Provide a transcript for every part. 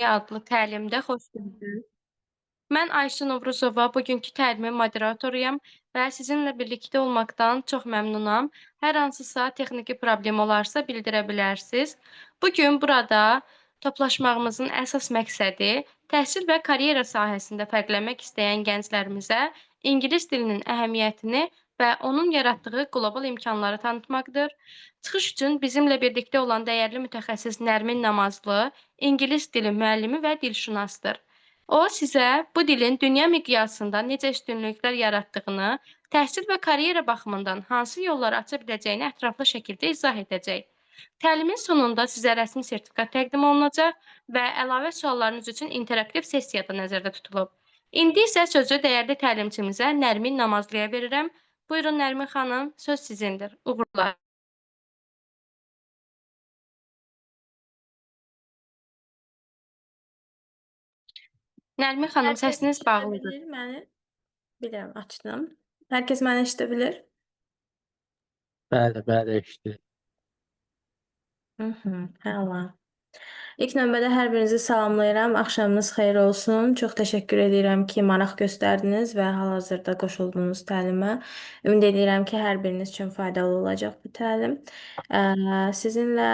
Adlı təlimdə xoş gördük. Mən Ayşə Novruzova, bugünkü təlimin moderatoruyam və sizinlə birlikdə olmaqdan çox məmnunam. Hər hansısa texniki problem olarsa bildirə bilərsiniz. Bugün burada toplaşmağımızın əsas məqsədi təhsil və karyera sahəsində fərqlənmək istəyən gənclərimizə ingilis dilinin əhəmiyyətini və onun yaratdığı qlobal imkanları tanıtmaqdır. Çıxış üçün bizimlə birlikdə olan dəyərli mütəxəssis Nərmin Namazlı, ingilis dili müəllimi və dilşünasdır. O sizə bu dilin dünya miqyasında necə üstünlüklər yaratdığını, təhsil və karyera baxımından hansı yolları aça biləcəyini ətraflı şəkildə izah edəcək. Təlimin sonunda sizə rəsmi sertifikat təqdim olunacaq və əlavə suallarınız üçün interaktiv sessiya da nəzərdə tutulub. İndi isə sözü dəyərli təlimçimizə Nərmin Namazlıya verirəm. Buyurun Nərmin xanım, söz sizindir. Uğurlar. Nərmin xanım, Hər kəs səsiniz eşidə bağlıdır. bilir məni? Bilirəm, açdım. Hər kəs məni eşidə bilir? Bəli, bəli, eşidir. Hı -hı, əla. İlk növbədə hər birinizi salamlayıram. Axşamınız xeyir olsun. Çox təşəkkür edirəm ki, maraq göstərdiniz və hal-hazırda qoşuldunuz təlimə. Ümid edirəm ki, hər biriniz üçün faydalı olacaq bu təlim. Sizinlə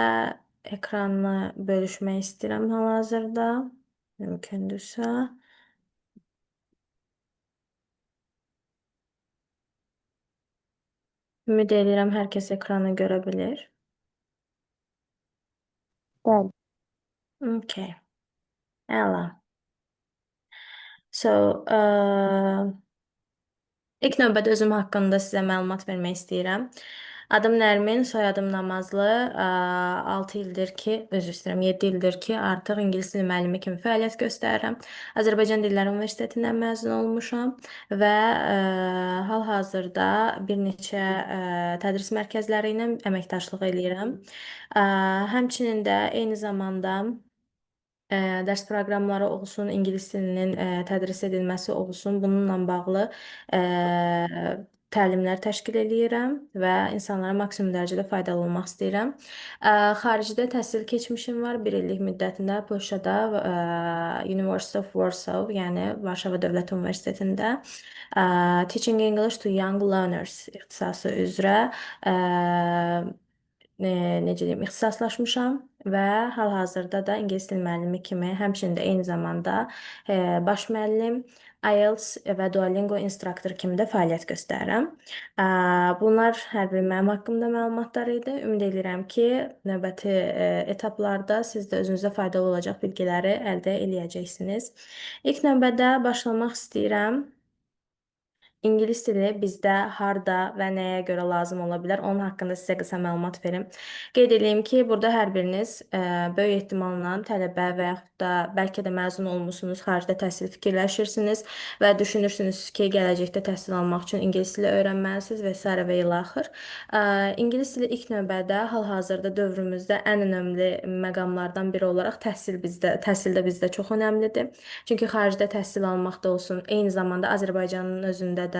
ekranı bölüşmək istəyirəm hal-hazırda. Mümkündürsə. Ümid edirəm hər kəs ekranı görə bilir. Bəli. Okay. Əla. So, ilk növbədə özüm haqqında sizə məlumat vermək istəyirəm. Adım Nərmin, soyadım Namazlı. 6 ildir ki, üzr istəyirəm, 7 ildir ki, artıq ingilis dili müəllimi kimi fəaliyyət göstərirəm. Azərbaycan Dilləri Universitetindən məzun olmuşam və hal-hazırda bir neçə tədris mərkəzləri ilə əməkdaşlıq eləyirəm. Həmçinin də eyni zamanda dərs proqramları olsun, ingilis dilinin tədris edilməsi olsun, bununla bağlı təlimlər təşkil eləyirəm və insanlara maksimum dərəcədə faydalı olmaq istəyirəm. Xaricdə təhsil keçmişim var. Bir illik müddətində Polşada University of Warsaw, yəni Varşava Dövlət Universitetində Teaching English to Young Learners ixtisası üzrə necə deyim, ixtisaslaşmışam və hal-hazırda da ingilis dili müəllimi kimi, həmçinin də eyni zamanda baş müəllim, IELTS və Duolingo instruktor kimi də fəaliyyət göstərirəm. Bunlar hər biri mənim haqqımda məlumatlar idi. Ümid edirəm ki, növbəti etaplarda siz də özünüzə faydalı olacaq bilgiləri əldə eləyəcəksiniz. İlk növbədə başlamaq istəyirəm. İngilis dili bizdə harda və nəyə görə lazım ola bilər? Onun haqqında sizə qısa məlumat verim. Qeyd edeyim ki, burada hər biriniz böyük ehtimalla tələbə və yaxud da bəlkə də məzun olmusunuz, xaricdə təhsil fikirləşirsiniz və düşünürsünüz ki, gələcəkdə təhsil almaq üçün ingilis dili öyrənməlisiniz və sairə və ilaxır. İngilis dili ilk növbədə hal-hazırda dövrümüzdə ən önəmli məqamlardan biri olaraq təhsil bizdə, təhsildə bizdə çox önəmlidir. Çünki xaricdə təhsil almaq da olsun, eyni zamanda Azərbaycanın özündə də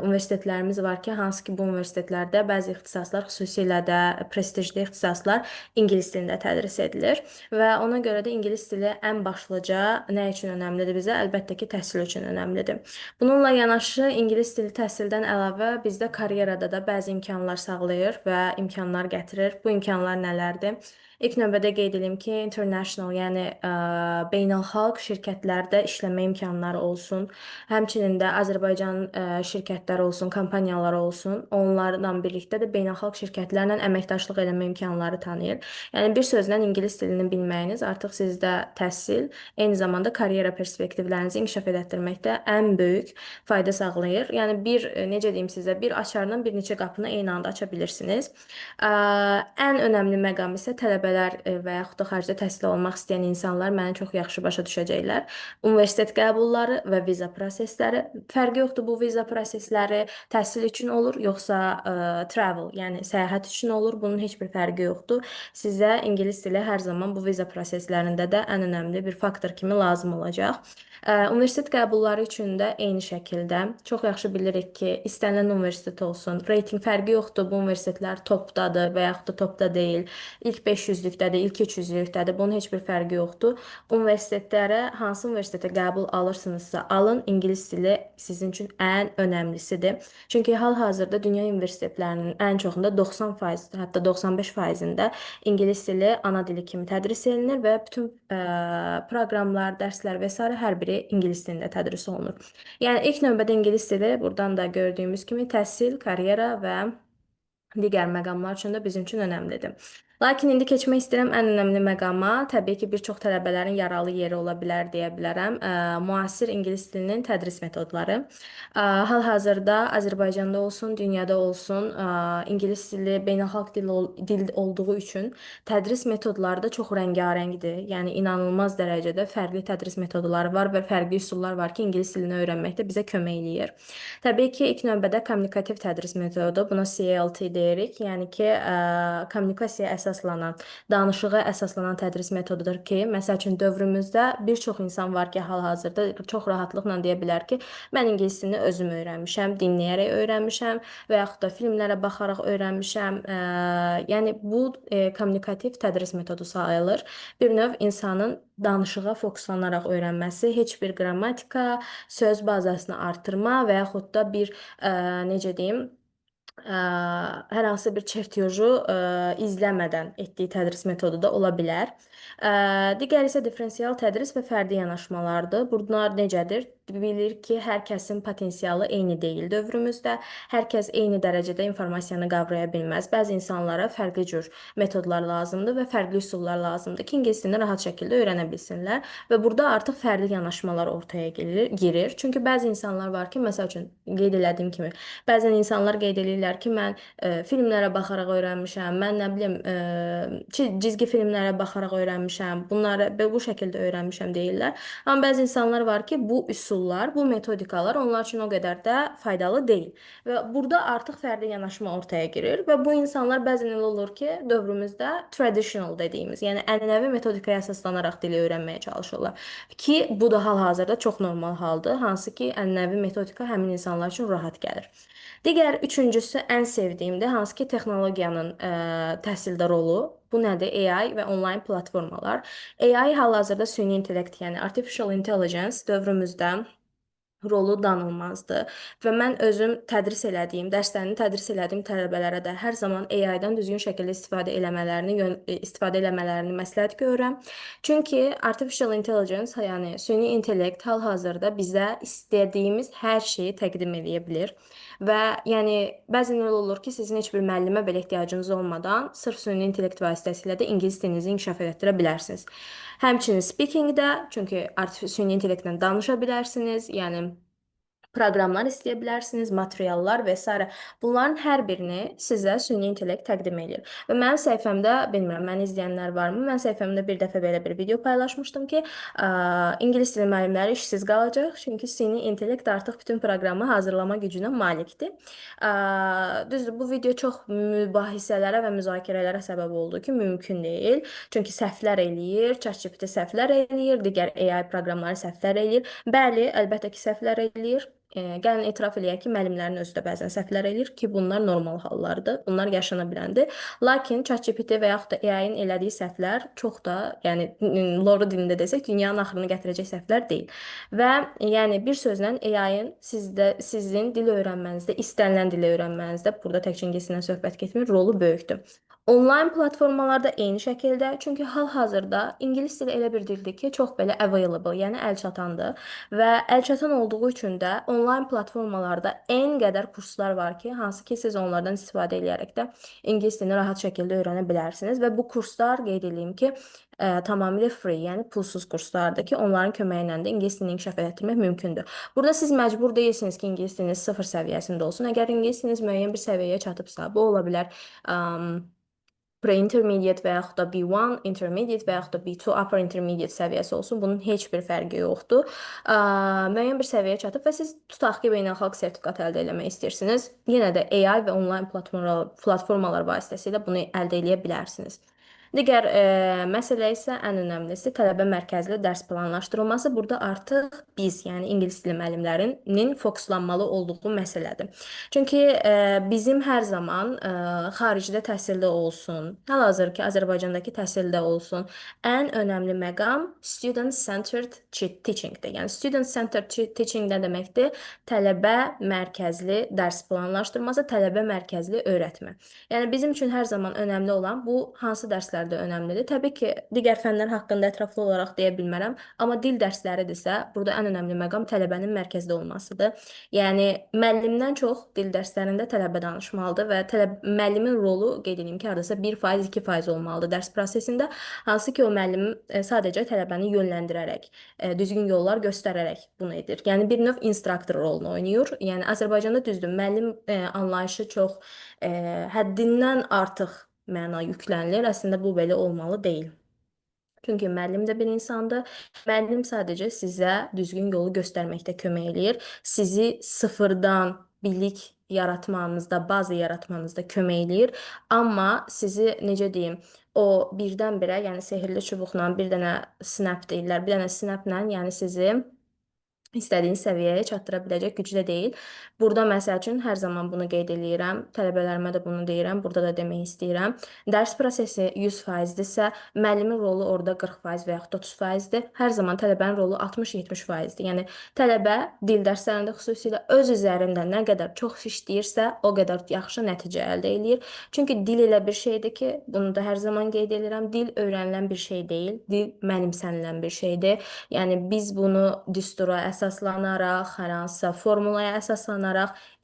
universitetlərimiz var ki, hansı ki bu universitetlərdə bəzi ixtisaslar, xüsusilə də prestijli ixtisaslar ingilis dilində tədris edilir və ona görə də ingilis dili ən başlıca nə üçün önəmlidir bizə? Əlbəttə ki, təhsil üçün önəmlidir. Bununla yanaşı ingilis dili təhsildən əlavə bizdə karyerada da bəzi imkanlar sağlayır və imkanlar gətirir. Bu imkanlar nələrdir? İlk növbədə qeyd edim ki, international, yəni beynəlxalq şirkətlərdə işləmə imkanları olsun. Həmçinin də Azərbaycan şirkətləri olsun, kompaniyaları olsun, onlarla birlikdə də beynəlxalq şirkətlərlə əməkdaşlıq eləmə imkanları tanıyır. Yəni bir sözlə ingilis dilini bilməyiniz artıq sizdə təhsil, eyni zamanda karyera perspektivlərinizi inkişaf elətdirməkdə ən böyük fayda sağlayır. Yəni bir necə deyim sizə, bir açarla bir neçə qapını eyni anda aça bilirsiniz. Ən önəmli məqam isə tələbələr və yaxud da xaricdə təhsil almaq istəyən insanlar məni çox yaxşı başa düşəcəklər. Universitet qəbulları və viza prosesləri. Fərqi yoxdur bu viza prosesləri təhsil üçün olur, yoxsa travel, yəni səyahət üçün olur. Bunun heç bir fərqi yoxdur. Sizə ingilis dili hər zaman bu viza proseslərində də ən önəmli bir faktor kimi lazım olacaq. Universitet qəbulları üçün də eyni şəkildə çox yaxşı bilirik ki, istənilən universitet olsun, reytinq fərqi yoxdur. Bu universitetlər topdadır və yaxud da topda deyil. İlk 500 100-lükdədir, ilk 300-lükdədir. Bunun heç bir fərqi yoxdur. Universitetlərə, hansı universitetə qəbul alırsınızsa alın, ingilis dili sizin üçün ən önəmlisidir. Çünki hal-hazırda dünya universitetlərinin ən çoxunda 90%, hətta 95%-ində ingilis dili ana dili kimi tədris edilir və bütün proqramlar, dərslər və sairə hər biri ingilis dilində tədris olunur. Yəni ilk növbədə ingilis dili buradan da gördüyümüz kimi təhsil, karyera və digər məqamlar üçün də bizim üçün önəmlidir. Lakin indi keçmək istəyirəm ən önəmli məqama. Təbii ki, bir çox tələbələrin yaralı yeri ola bilər deyə bilərəm. Müasir ingilis dilinin tədris metodları. Hal-hazırda Azərbaycanda olsun, dünyada olsun, ingilis dili beynəlxalq dil olduğu üçün tədris metodları da çox rəngarəngdir. Yəni inanılmaz dərəcədə fərqli tədris metodları var və fərqli üsullar var ki, ingilis dilini öyrənməkdə bizə kömək eləyir. Təbii ki, ilk növbədə kommunikativ tədris metodu, buna CLT deyirik. Yəni ki, kommunikasiyaya əsaslanan, danışığa əsaslanan tədris metodudur ki, məsəl üçün dövrümüzdə bir çox insan var ki, hal-hazırda çox rahatlıqla deyə bilər ki, mən ingilis dilini özüm öyrənmişəm, dinləyərək öyrənmişəm və yaxud da filmlərə baxaraq öyrənmişəm. Yəni bu kommunikativ tədris metodu sayılır. Bir növ insanın danışığa fokuslanaraq öyrənməsi, heç bir qrammatika, söz bazasını artırma və yaxud da bir necə deyim, hər hansı bir çertyoju izləmədən etdiyi tədris metodu da ola bilər. Digəri isə diferensial tədris və fərdi yanaşmalardır. Bunlar necədir? Bilir ki, hər kəsin potensialı eyni deyil dövrümüzdə. Hər kəs eyni dərəcədə informasiyanı qavraya bilməz. Bəzi insanlara fərqli cür metodlar lazımdır və fərqli üsullar lazımdır ki, ingilis dilini rahat şəkildə öyrənə bilsinlər. Və burada artıq fərqli yanaşmalar ortaya girir. Çünki bəzi insanlar var ki, məsəl üçün qeyd elədiyim kimi, bəzən insanlar qeyd eləyirlər ki, mən filmlərə baxaraq öyrənmişəm, mən nə bilim, cizgi filmlərə baxaraq öyrənmişəm, bunları bu şəkildə öyrənmişəm deyirlər. Amma bəzi insanlar var ki, bu üsullar, bu metodikalar onlar üçün o qədər də faydalı deyil. Və burada artıq fərqli yanaşma ortaya girir və bu insanlar bəzən elə olur ki, dövrümüzdə traditional dediyimiz, yəni ənənəvi metodikaya əsaslanaraq dili öyrənməyə çalışırlar. Ki, bu da hal-hazırda çox normal haldır, hansı ki, ənənəvi metodika həmin insanlar üçün rahat gəlir. Digər üçüncüsü ən sevdiyimdir, hansı ki, texnologiyanın təhsildə rolu. Bu nədir? AI və onlayn platformalar. AI hal-hazırda süni intellekt, yəni artificial intelligence dövrümüzdə rolu danılmazdır. Və mən özüm tədris elədiyim, dərslərini tədris elədiyim tələbələrə də hər zaman AI-dan düzgün şəkildə istifadə eləmələrini məsləhət görürəm. Çünki artificial intelligence, yəni süni intellekt hal-hazırda bizə istədiyimiz hər şeyi təqdim eləyə bilir. Və yəni bəzən elə olur ki, sizin heç bir müəllimə belə ehtiyacınız olmadan sırf süni intellekt vasitəsilə də ingilis dilinizi inkişaf elətdirə bilərsiniz. Həmçinin speakingdə, çünki süni intellektlə danışa bilərsiniz, yəni proqramlar istəyə bilərsiniz, materiallar və s. Bunların hər birini sizə süni intellekt təqdim edir. Və mənim səhifəmdə, bilmirəm, məni izləyənlər varmı? Mən səhifəmdə bir dəfə belə bir video paylaşmışdım ki, ingilis dili müəllimləri işsiz qalacaq, çünki süni intellekt artıq bütün proqramı hazırlama gücünə malikdir. Düzdür, bu video çox mübahisələrə və müzakirələrə səbəb oldu ki, mümkün deyil. Çünki səhvlər eləyir, ChatGPT səhvlər eləyir, digər AI proqramları səhvlər eləyir. Bəli, əlbəttə ki, səhvlər eləyir. Gəlin etiraf eləyək ki, müəllimlərin özü də bəzən səhvlər eləyir ki, bunlar normal hallardır, bunlar yaşana biləndir. Lakin ChatGPT və yaxud da AI-nin elədiyi səhvlər çox da, yəni loru dilində desək, dünyanın axırını gətirəcək səhvlər deyil. Və yəni bir sözlə AI-ın sizin dil öyrənmənizdə, istənilən dili öyrənmənizdə, burada təkcə ingilis dilindən söhbət getmir, rolu böyükdür. Onlayn platformalarda eyni şəkildə, çünki hal-hazırda ingilis dili elə bir dildir ki, çox belə available, yəni əlçatandır və əlçatan olduğu üçün də onlayn platformalarda en qədər kurslar var ki, hansı ki siz onlardan istifadə eləyərək də ingilis dilini rahat şəkildə öyrənə bilərsiniz və bu kurslar qeyd eləyim ki, tamamilə free, yəni pulsuz kurslardır ki, onların köməyi ilə də ingilis dilini inkişaf etdirmək mümkündür. Burada siz məcbur deyilsiniz ki, ingilis diliniz sıfır səviyyəsində olsun. Əgər ingilis diliniz müəyyən bir səviyyəyə çatıbsa, bu ola bilər pre-intermediate və yaxud da B1 intermediate və yaxud da B2 upper intermediate səviyyəsi olsun. Bunun heç bir fərqi yoxdur. Müəyyən bir səviyyəyə çatıb və siz tutaq ki, beynəlxalq sertifikat əldə eləmək istəyirsiniz. Yenə də AI və onlayn platformalar vasitəsilə bunu əldə eləyə bilərsiniz. Digər məsələ isə ən önəmlisi tələbə mərkəzli dərs planlaşdırılması. Burada artıq biz, yəni ingilis dili müəllimlərinin fokuslanmalı olduğu məsələdir. Çünki bizim hər zaman xaricdə təhsildə olsun, hal-hazırki Azərbaycandakı təhsildə olsun, ən önəmli məqam student-centered teaching-dir. Yəni student-centered teaching nə deməkdir? Tələbə mərkəzli dərs planlaşdırması, tələbə mərkəzli öyrətmə. Yəni bizim üçün hər zaman önəmli olan bu hansı dərslərdə önəmlidir? Təbii ki, digər fənlər haqqında ətraflı olaraq deyə bilmərəm, amma dil dərsləridirsə, burada ən önəmli məqam tələbənin mərkəzdə olmasıdır. Yəni müəllimdən çox dil dərslərində tələbə danışmalıdır və müəllimin rolu qeyd edeyim ki, hardasa 1%, 2% olmalıdır dərs prosesində. Hansı ki, o müəllim sadəcə tələbəni yönləndirərək, düzgün yollar göstərərək bunu edir. Yəni bir növ instruktor rolunu oynayır. Yəni Azərbaycanda düzdür, müəllim anlayışı çox həddindən artıq məna yüklənilir. Əslində bu belə olmalı deyil. Çünki müəllim də bir insandır. Müəllim sadəcə sizə düzgün yolu göstərməkdə kömək eləyir. Sizi sıfırdan bilik yaratmanızda, baza yaratmanızda kömək eləyir. Amma sizi necə deyim, o birdən-birə, yəni sehrli çubuqla bir dənə snap deyirlər, bir dənə snapla, yəni sizi istədiyiniz səviyyəyə çatdıra biləcək gücdə deyil. Burada məsəl üçün hər zaman bunu qeyd eləyirəm, tələbələrimə də bunu deyirəm, burada da demək istəyirəm. Dərs prosesi 100%dirsə, müəllimin rolu orada 40% və yaxud da 30%dir. Hər zaman tələbənin rolu 60-70%dir. Yəni tələbə dil dərslərində xüsusilə öz üzərində nə qədər çox işləyirsə, o qədər yaxşı nəticə əldə eləyir. Çünki dil elə bir şeydir ki, bunu da hər zaman qeyd edirəm, dil öyrənilən bir şey deyil, dil mənimsənilən bir şeydir. Yəni biz bunu düstura əsaslanaraq, hər hansısa formulaya əsaslanaraq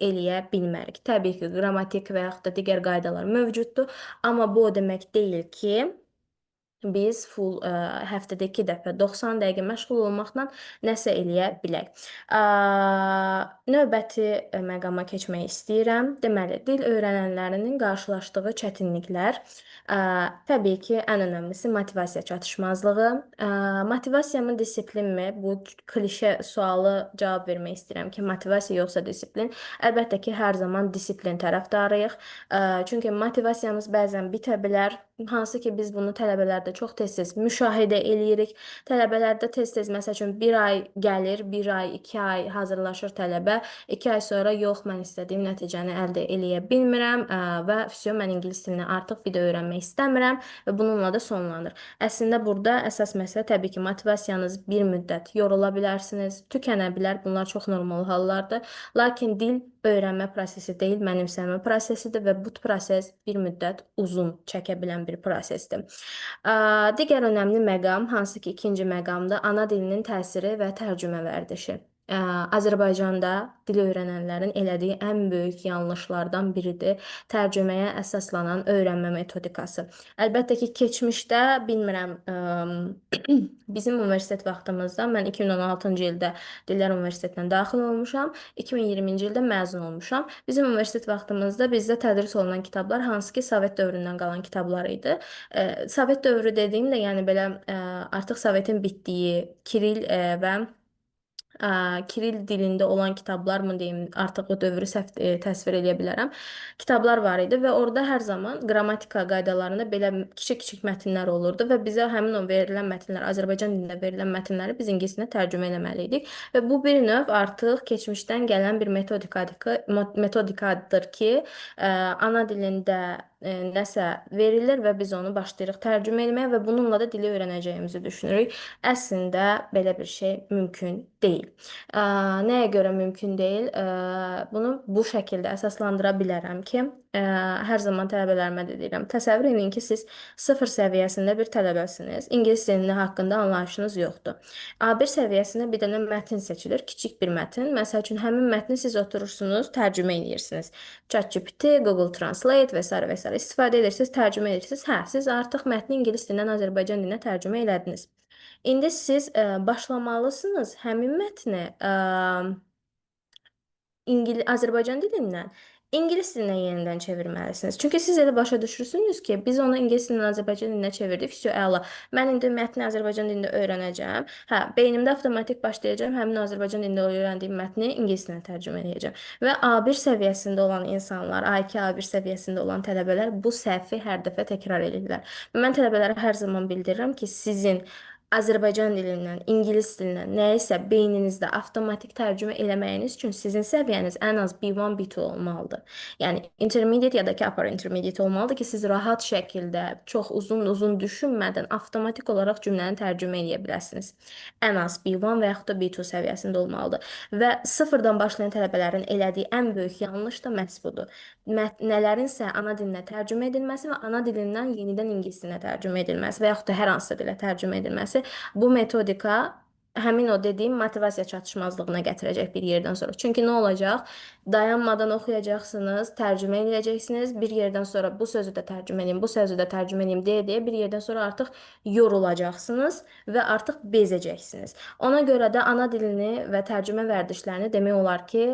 eləyə bilmərik. Təbii ki, qrammatik və yaxud da digər qaydalar mövcuddur, amma bu o demək deyil ki, biz full həftədə 2 dəfə 90 dəqiqə məşğul olmaqla nəsə eləyə bilək. Növbəti məqama keçmək istəyirəm. Deməli, dil öyrənənlərinin qarşılaşdığı çətinliklər. Təbii ki, ən önəmlisi motivasiya çatışmazlığı. Motivasiya mı, disiplinmi? Bu klişe sualı cavab vermək istəyirəm ki, motivasiya yoxsa disiplin? Əlbəttə ki, hər zaman disiplin tərəfdarıyıq. Çünki motivasiyamız bəzən bitə bilər. Hansı ki, biz bunu tələbələrdə çox tez-tez müşahidə eləyirik. Tələbələrdə tez-tez, məsəl üçün, bir ay gəlir, bir ay, 2 ay hazırlaşır tələbə. 2 ay sonra yox, mən istədiyim nəticəni əldə eləyə bilmirəm və vəsyo, mən ingilis dilini artıq bir də öyrənmək istəmirəm və bununla da sonlanır. Əslində, burada əsas məsələ təbii ki, motivasiyanız bir müddət yorula bilərsiniz, tükənə bilər. Bunlar çox normal hallardır. Lakin dil öyrənmə prosesi deyil, mənimsəmə prosesidir və bu proses bir müddət uzun çəkə bilən bir prosesdir. Digər önəmli məqam, hansı ki, ikinci məqamdır, ana dilinin təsiri və tərcümə vərdişi. Azərbaycanda dil öyrənənlərin elədiyi ən böyük yanlışlardan biridir tərcüməyə əsaslanan öyrənmə metodikası. Əlbəttə ki, keçmişdə bilmirəm, bizim universitet vaxtımızda mən 2016-cı ildə Dillər Universitetinə daxil olmuşam, 2020-ci ildə məzun olmuşam. Bizim universitet vaxtımızda bizdə tədris olunan kitablar hansı ki, Sovet dövründən qalan kitablar idi. Sovet dövrü dediyim də, yəni belə artıq Sovetin bitdiyi Kiril və Kiril dilində olan kitablar mı deyim, artıq o dövrü səhv təsvir eləyə bilərəm. Kitablar var idi və orada hər zaman qrammatika qaydalarında belə kiçik-kiçik mətnlər olurdu və bizə həmin o verilən mətnlər, Azərbaycan dilində verilən mətnləri biz ingilis dilinə tərcümə eləməli idik və bu bir növ artıq keçmişdən gələn bir metodikadır ki, ana dilində nəsə verilir və biz onu başlayırıq tərcümə etməyə və bununla da dili öyrənəcəyimizi düşünürük. Əslində belə bir şey mümkün deyil. Nəyə görə mümkün deyil? Bunu bu şəkildə əsaslandıra bilərəm ki, hər zaman tələbələrimə də deyirəm. Təsəvvür edin ki, siz sıfır səviyyəsində bir tələbəsiniz. İngilis dilini haqqında anlayışınız yoxdur. A1 səviyyəsində bir dənə mətn seçilir, kiçik bir mətn. Məsəl üçün, həmin mətni siz oturursunuz, tərcümə edirsiniz. ChatGPT, Google Translate və sairə və sairə istifadə edirsiniz, tərcümə edirsiniz. Hə, siz artıq mətni ingilis dilindən Azərbaycan dilinə tərcümə elədiniz. İndi siz başlamalısınız həmin mətni Azərbaycan dilindən İngilis dilinə yenidən çevirməlisiniz. Çünki siz elə başa düşürsünüz ki, biz onu ingilis dilindən Azərbaycan dilinə çevirdik. Vəsə əla. Mən indi mətni Azərbaycan dilində öyrənəcəm. Hə, beynimdə avtomatik başlayacağam həmin Azərbaycan dilində öyrəndiyim mətni ingilis dilinə tərcümə edəcəm. Və A1 səviyyəsində olan insanlar, A2, A1 səviyyəsində olan tələbələr bu səhvi hər dəfə təkrar edirlər. Mən tələbələrə hər zaman bildirirəm ki, sizin Azərbaycan dilindən, ingilis dilinə nəyisə beyninizdə avtomatik tərcümə eləməyiniz üçün sizin səviyyəniz ən az B1, B2 olmalıdır. Yəni intermediate ya da ki upper intermediate olmalıdır ki, siz rahat şəkildə çox uzun-uzun düşünmədən avtomatik olaraq cümləni tərcümə eləyə biləsiniz. Ən az B1 və yaxud da B2 səviyyəsində olmalıdır. Və sıfırdan başlayan tələbələrin elədiyi ən böyük yanlış da məhz budur. Nələrinsə ana dilinə tərcümə edilməsi və ana dilindən yenidən ingilis dilinə tərcümə edilməsi və yaxud da hər hansısa dilə tərcümə edilməsi. Bu metodika həmin o dediyim motivasiya çatışmazlığına gətirəcək bir yerdən sonra. Çünki nə olacaq? Dayanmadan oxuyacaqsınız, tərcümə edəcəksiniz. Bir yerdən sonra bu sözü də tərcümə edeyim, bu sözü də tərcümə edeyim deyə-deyə bir yerdən sonra artıq yorulacaqsınız və artıq bezəcəksiniz. Ona görə də ana dilini və tərcümə vərdişlərini demək olar ki,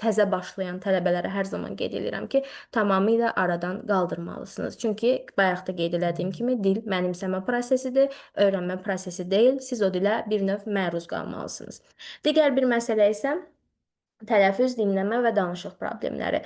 təzə başlayan tələbələrə hər zaman qeyd edirəm ki, tamamilə aradan qaldırmalısınız. Çünki bayaq da qeyd elədiyim kimi dil mənimsəmə prosesidir, öyrənmə prosesi deyil. Siz o dilə bir növ məruz qalmalısınız. Digər bir məsələ isə tələffüz, dinləmə və danışıq problemləri.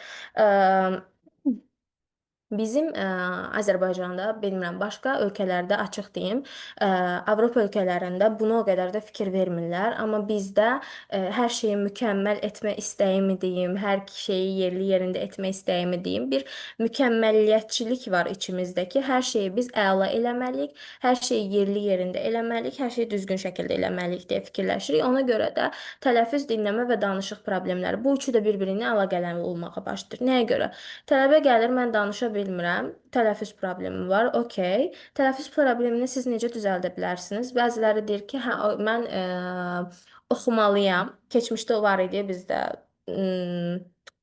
Bizim Azərbaycanda, bilmirəm, başqa ölkələrdə açıq deyim, Avropa ölkələrində buna o qədər də fikir vermirlər, amma bizdə hər şeyi mükəmməl etmə istəyimi deyim, hər şeyi yerli yerində etmə istəyimi deyim, bir mükəmməliyyətçilik var içimizdə ki, hər şeyi biz əla eləməliyik, hər şeyi yerli yerində eləməliyik, hər şeyi düzgün şəkildə eləməliyik deyə fikirləşirik. Ona görə də tələffüz, dinləmə və danışıq problemləri bu üçü də bir-birinə əlaqəli olmağa başlayır. Nəyə görə? Tələbə gəlir, mən danışa bilmirəm. Tələffüz problemi var. Okay. Tələffüz problemini siz necə düzəldə bilərsiniz? Bəziləri deyir ki, hə, mən oxumalıyam. Keçmişdə o var idi bizdə.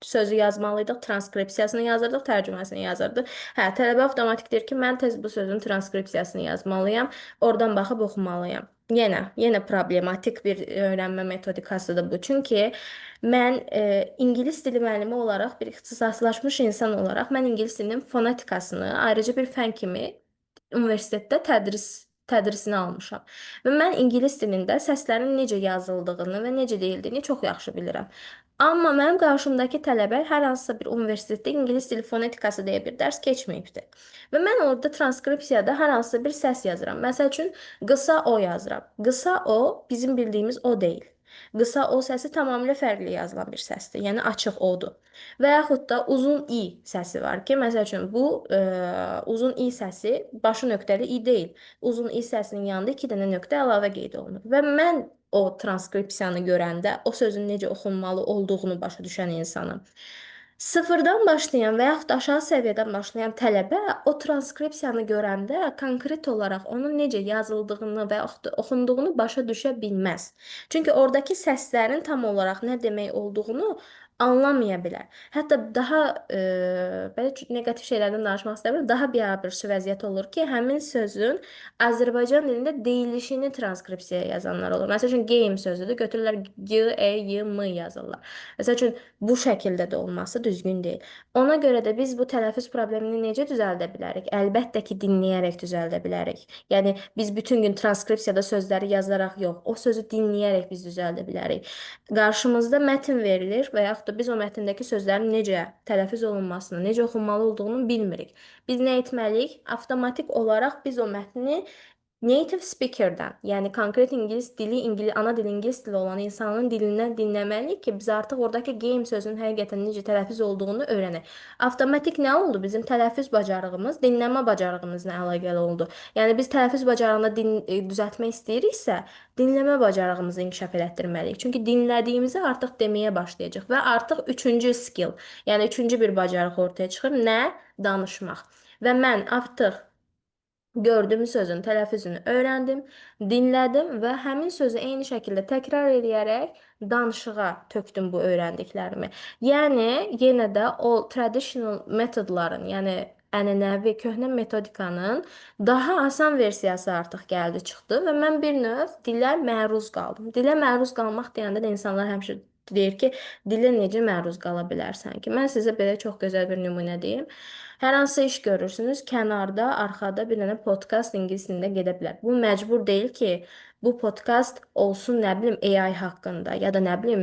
Sözü yazmalıydıq, transkripsiyasını yazırdıq, tərcüməsini yazırdıq. Hə, tələbə avtomatik deyir ki, mən tez bu sözün transkripsiyasını yazmalıyam, oradan baxıb oxumalıyam. Yenə problematik bir öyrənmə metodikasıdır bu. Çünki mən ingilis dili müəllimi olaraq, bir ixtisaslaşmış insan olaraq mən ingilis dilinin fonetikasını ayrıca bir fən kimi universitetdə tədrisini almışam. Və mən ingilis dilində səslərin necə yazıldığını və necə deyildiyini çox yaxşı bilirəm. Amma mənim qarşımdakı tələbə hər hansısa bir universitetdə ingilis dili fonetikası deyə bir dərs keçməyibdir. Və mən orada transkripsiyada hər hansısa bir səs yazıram. Məsəl üçün qısa o yazıram. Qısa o bizim bildiyimiz o deyil. Qısa o səsi tamamilə fərqli yazılan bir səsdir. Yəni açıq odur. Və yaxud da uzun i səsi var ki, məsəl üçün bu uzun i səsi başı nöqtəli i deyil. Uzun i səsinin yanında 2 dənə nöqtə əlavə qeyd olunur. Və mən o transkripsiyanı görəndə o sözün necə oxunmalı olduğunu başa düşən insanım. Sıfırdan başlayan və yaxud da aşağı səviyyədən başlayan tələbə o transkripsiyanı görəndə konkret olaraq onun necə yazıldığını və yaxud da oxunduğunu başa düşə bilməz. Çünki oradakı səslərin tam olaraq nə demək olduğunu anlamaya bilər. Hətta daha belə neqativ şeylərdən danışmaq istəmirəm. Daha biabırçı vəziyyət olur ki, həmin sözün Azərbaycan dilində deyilişini transkripsiyaya yazanlar olur. Məsəl üçün game sözüdür. Götürürlər G, E, Y, M yazırlar. Məsəl üçün bu şəkildə də olması düzgün deyil. Ona görə də biz bu tələffüz problemini necə düzəldə bilərik? Əlbəttə ki, dinləyərək düzəldə bilərik. Yəni biz bütün gün transkripsiyada sözləri yazaraq yox, o sözü dinləyərək biz düzəldə bilərik. Qarşımızda mətn verilir və yaxud da biz o mətndəki sözlərin necə tələffüz olunmasını, necə oxunmalı olduğunu bilmirik. Biz nə etməliyik? Avtomatik olaraq biz o mətni native speakerdən, yəni konkret ingilis dili, ana dili ingilis dili olan insanın dilindən dinləməliyik ki, biz artıq oradakı game sözünün həqiqətən necə tələffüz olduğunu öyrənək. Avtomatik nə oldu? Bizim tələffüz bacarığımız dinləmə bacarığımızla əlaqəli oldu. Yəni biz tələffüz bacarığını düzəltmək istəyiriksə, dinləmə bacarığımızı inkişaf elətdirməliyik. Çünki dinlədiyimizi artıq deməyə başlayacağıq və artıq üçüncü skill, yəni üçüncü bir bacarıq ortaya çıxır. Nə? Danışmaq. Və mən artıq gördüyüm sözün tələffüzünü öyrəndim, dinlədim və həmin sözü eyni şəkildə təkrar eləyərək danışığa tökdüm bu öyrəndiklərimi. Yəni yenə də o traditional metodların, yəni ənənəvi köhnə metodikanın daha asan versiyası artıq gəldi çıxdı və mən bir növ dilə məruz qaldım. Dilə məruz qalmaq deyəndə də insanlar həmişə Deyir ki, dilə necə məruz qala bilərsən ki? Mən sizə belə çox gözəl bir nümunə deyim. Hər hansısa iş görürsünüz, kənarda, arxada bir dənə podkast ingilis dilində gedə bilər. Bu məcbur deyil ki, bu podkast olsun, nə bilim, AI haqqında ya da nə bilim,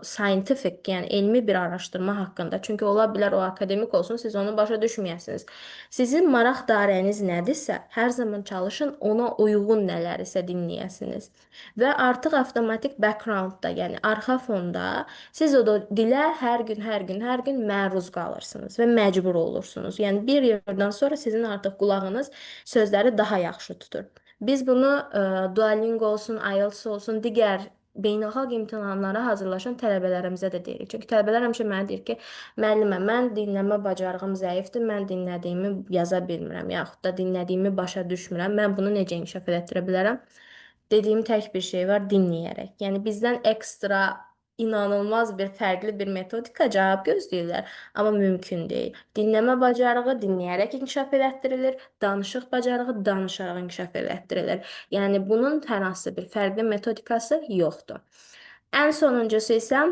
scientific, yəni elmi bir araşdırma haqqında. Çünki ola bilər o akademik olsun, siz onu başa düşməyəsiniz. Sizin maraq dairəniz nədirsə, hər zaman çalışın ona uyğun nələrisə dinləyəsiniz. Və artıq avtomatik backgroundda, yəni arxa fonda siz o da dilə hər gün, hər gün, hər gün məruz qalırsınız və məcbur olursunuz. Yəni bir yerdən sonra sizin artıq qulağınız sözləri daha yaxşı tutur. Biz bunu Duolingo olsun, IELTS olsun, digər beynəlxalq imtahanlara hazırlaşan tələbələrimizə də deyirik. Çünki tələbələr həmişə mənə deyir ki, müəllimə, mən dinləmə bacarığım zəifdir, mən dinlədiyimi yaza bilmirəm, yaxud da dinlədiyimi başa düşmürəm, mən bunu necə inkişaf elətdirə bilərəm? Dediyim tək bir şey var, dinləyərək. Yəni bizdən ekstra inanılmaz bir fərqli bir metodika cavab gözləyirlər, amma mümkün deyil. Dinləmə bacarığı dinləyərək inkişaf elətdirilir, danışıq bacarığı danışaraq inkişaf elətdirilir. Yəni bunun hər hansı bir fərqli metodikası yoxdur. Ən sonuncusu isə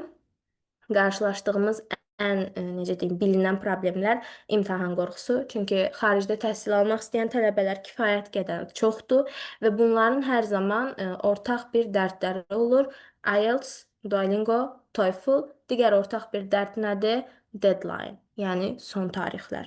qarşılaşdığımız ən necə deyim, bilinən problemlər imtahan qorxusu. Çünki xaricdə təhsil almaq istəyən tələbələr kifayət qədər çoxdur və bunların hər zaman ortaq bir dərdləri olur. IELTS, Duolingo, TOEFL, digər ortaq bir dərd nədir? Deadline, yəni son tarixlər.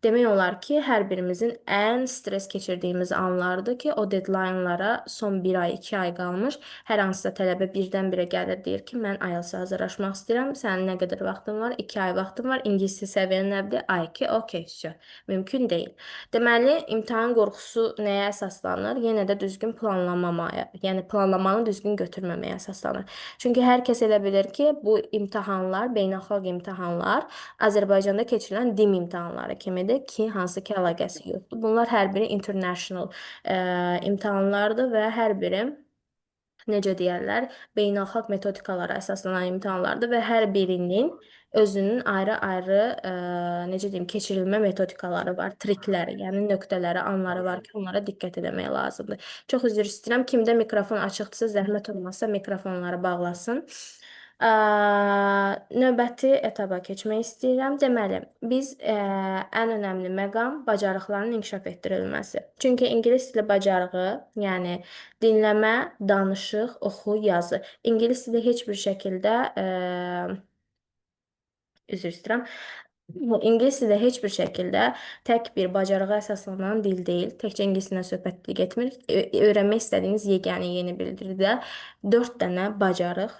Demək olar ki, hər birimizin ən stres keçirdiyimiz anlardır ki, o deadline-lara son bir ay, 2 ay qalmış. Hər hansısa tələbə birdən-birə gəlir, deyir ki, mən IELTS-a hazırlaşmaq istəyirəm. Sənin nə qədər vaxtın var? 2 ay vaxtın var. İngilis dili səviyyən nədir? A2, okey, vəsə. Mümkün deyil. Deməli, imtahan qorxusu nəyə əsaslanır? Yenə də düzgün planlamamaya, yəni planlamanı düzgün götürməməyə əsaslanır. Çünki hər kəs elə bilir ki, bu imtahanlar, beynəlxalq imtahanlar Azərbaycanda keçirilən DİM imtahanları kimidir ki, hansı ki əlaqəsi yoxdur. Bunlar hər biri international imtahanlardır və hər biri, necə deyərlər, beynəlxalq metodikalara əsaslanan imtahanlardır və hər birinin özünün ayrı-ayrı, necə deyim, keçirilmə metodikaları var, trikləri, yəni nöqtələri, anları var ki, onlara diqqət etmək lazımdır. Çox üzr istəyirəm, kimdə mikrofon açıqdırsa, zəhmət olmazsa mikrofonları bağlasın. Növbəti etapa keçmək istəyirəm. Deməli, biz ən önəmli məqam bacarıqların inkişaf etdirilməsi. Çünki ingilis dili bacarığı, yəni dinləmə, danışıq, oxu, yazı. İngilis dili heç bir şəkildə, üzr istəyirəm, İngilis dili heç bir şəkildə tək bir bacarığa əsaslanan dil deyil. Təkcə ingilis dilindən söhbət getmir. Öyrənmək istədiyiniz yeganə yeni bir dildə 4 dənə bacarıq,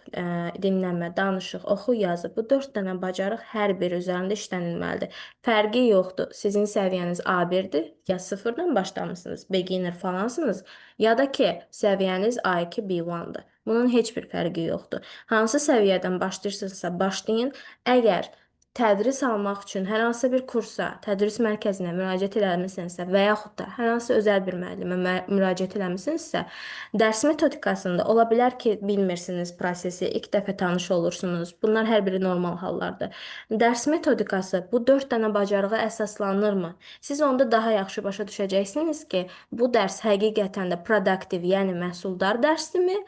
dinləmə, danışıq, oxu, yazı. Bu 4 dənə bacarıq hər biri üzərində işlənilməlidir. Fərqi yoxdur. Sizin səviyyəniz A1-dir, ya sıfırdan başlamısınız, beginner falansınız, ya da ki, səviyyəniz A2, B1-dir. Bunun heç bir fərqi yoxdur. Hansı səviyyədən başlayırsınızsa başlayın. Əgər tədris almaq üçün hər hansı bir kursa, tədris mərkəzinə müraciət eləmisinizsə və yaxud da hər hansı özəl bir müəllimə müraciət eləmisinizsə, dərs metodikasında ola bilər ki, bilmirsiniz prosesi, ilk dəfə tanış olursunuz. Bunlar hər biri normal hallardır. Dərs metodikası bu 4 dənə bacarığa əsaslanırmı? Siz onda daha yaxşı başa düşəcəksiniz ki, bu dərs həqiqətən də produktiv, yəni məhsuldar dərsdirmi,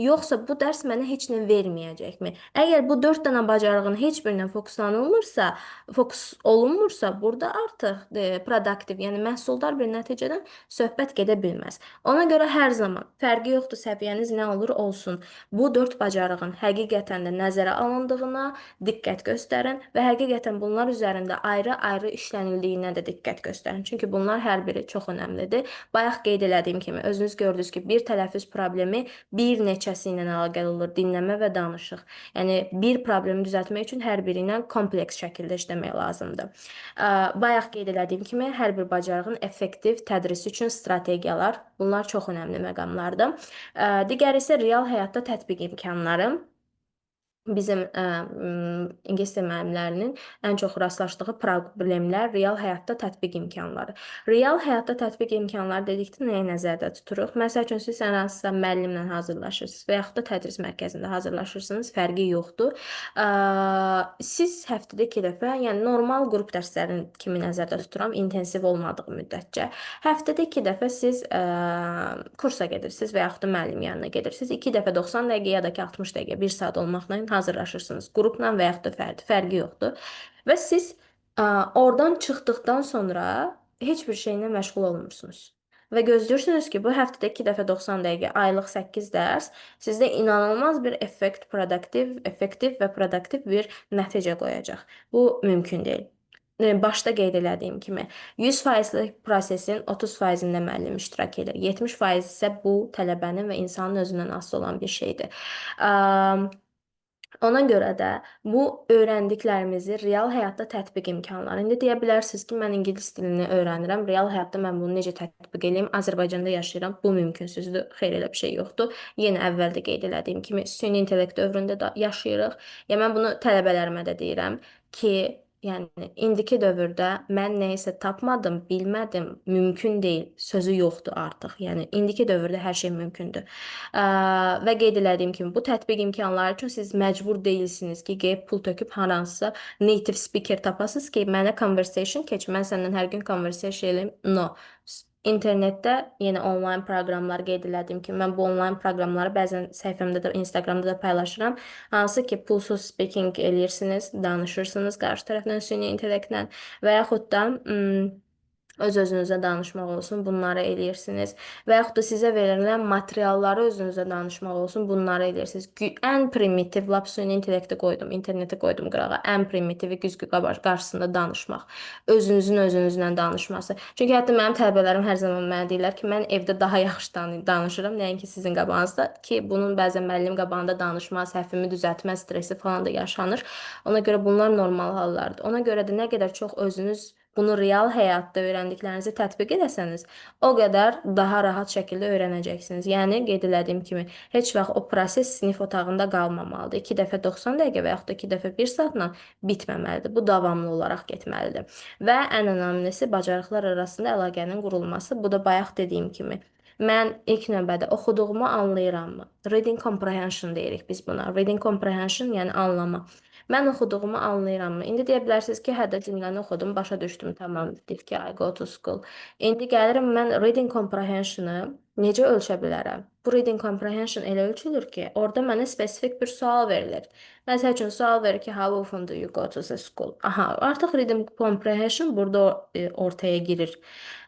yoxsa bu dərs mənə heç nə verməyəcəkmi? Əgər bu 4 dənə bacarığın heç birinə fokuslanılmırsa, fokus olunmursa, burada artıq produktiv, yəni məhsuldar bir nəticədən söhbət gedə bilməz. Ona görə hər zaman fərqi yoxdur, səviyyəniz nə olur olsun. Bu 4 bacarığın həqiqətən də nəzərə alındığına diqqət göstərin və həqiqətən bunlar üzərində ayrı-ayrı işlənildiyinə də diqqət göstərin. Çünki bunlar hər biri çox önəmlidir. Bayaq qeyd elədiyim kimi, özünüz gördünüz ki, bir tələffüz problemi bir neçəsi ilə əlaqəli olur, dinləmə və danışıq. Yəni bir problemi düzəltmək üçün hər biri ilə kompleks şəkildə işləmək lazımdır. Bayaq qeyd elədiyim kimi, hər bir bacarığın effektiv tədrisi üçün strategiyalar, bunlar çox önəmli məqamlardır. Digəri isə real həyatda tətbiq imkanları. Bizim ingilis dili müəllimlərinin ən çox rastlaşdığı problemlər real həyatda tətbiq imkanları. Real həyatda tətbiq imkanları dedikdə nəyi nəzərdə tuturuq? Məsəl üçün, siz hər hansısa müəllimlə hazırlaşırsınız və yaxud da tədris mərkəzində hazırlaşırsınız, fərqi yoxdur. Siz həftədə 2 dəfə, yəni normal qrup dərslərinin kimi nəzərdə tuturam, intensiv olmadığı müddətcə. Həftədə 2 dəfə siz kursa gedirsiniz və yaxud da müəllim yanına gedirsiniz. 2 dəfə 90 dəqiqə ya da ki 60 dəqiqə, 1 saat olmaqla hazırlaşırsınız. Qrupla və yaxud da fərdi, fərqi yoxdur. Və siz oradan çıxdıqdan sonra heç bir şeylə məşğul olmursunuz. Və gözləyirsiniz ki, bu həftədə 2 dəfə 90 dəqiqə, aylıq 8 dərs sizdə inanılmaz bir effekt, produktiv, effektiv və produktiv bir nəticə qoyacaq. Bu mümkün deyil. Başda qeyd elədiyim kimi 100%lik prosesin 30%-ində müəllim iştirak edir. 70% isə bu tələbənin və insanın özündən asılı olan bir şeydir. Ona görə də bu öyrəndiklərimizi real həyatda tətbiq imkanları. İndi deyə bilərsiniz ki, mən ingilis dilini öyrənirəm, real həyatda mən bunu necə tətbiq eləyim? Azərbaycanda yaşayıram, bu mümkünsüzdür. Xeyr, elə bir şey yoxdur. Yenə əvvəldə qeyd elədiyim kimi süni intellekt dövründə də yaşayırıq. Ya mən bunu tələbələrimə də deyirəm ki, yəni indiki dövrdə mən nəyisə tapmadım, bilmədim, mümkün deyil sözü yoxdur artıq. Yəni indiki dövrdə hər şey mümkündür. Və qeyd elədiyim kimi bu tətbiq imkanları üçün siz məcbur deyilsiniz ki, gedib pul töküb hər hansısa native speaker tapasınız ki, mənə conversation keç, mən səndən hər gün conversation eləyim. No. İnternetdə yenə onlayn proqramlar, qeyd elədiyim kimi mən bu onlayn proqramları bəzən səhifəmdə də, Instagramda da paylaşıram. Hansı ki pulsuz speaking eləyirsiniz, danışırsınız qarşı tərəflə süni intellektlə və yaxud da öz-özünüzə danışmaq olsun, bunları eləyirsiniz. Və yaxud da sizə verilən materialları özünüzə danışmaq olsun, bunları eləyirsiniz. Ən primitiv, lap süni intellekti qoydum, interneti qoydum qırağa. Ən primitivi güzgü qarşısında danışmaq. Özünüzün özünüzlə danışması. Çünki hətta mənim tələbələrim hər zaman mənə deyirlər ki, mən evdə daha yaxşı danışıram, nəinki sizin qabağınızda, ki, bunun bəzən müəllim qabağında danışma, səhvimi düzəltmə stresi falan da yaşanır. Ona görə bunlar normal hallardır. Ona görə də nə qədər çox özünüz bunu real həyatda öyrəndiklərinizi tətbiq edəsəniz, o qədər daha rahat şəkildə öyrənəcəksiniz. Yəni, qeyd elədiyim kimi, heç vaxt o proses sinif otağında qalmamalıdır. 2 dəfə 90 dəqiqə və yaxud da 2 dəfə 1 saatla bitməməlidir. Bu davamlı olaraq getməlidir. Və ən önəmlisi bacarıqlar arasında əlaqənin qurulması. Bu da bayaq dediyim kimi. Mən ilk növbədə oxuduğumu anlayırammı? Reading comprehension deyirik biz buna. Reading comprehension, yəni anlama. Mən oxuduğumu anlayırammı? İndi deyə bilərsiniz ki, hə də cümləni oxudum, başa düşdüm, tamam, deyir ki, I go to school. İndi gəlirəm, mən reading comprehension'ı necə ölçə bilərəm? Bu reading comprehension elə ölçülür ki, orada mənə spesifik bir sual verilir. Məsəl üçün, sual verir ki, how often do you go to the school? Aha, artıq reading comprehension burada ortaya girir.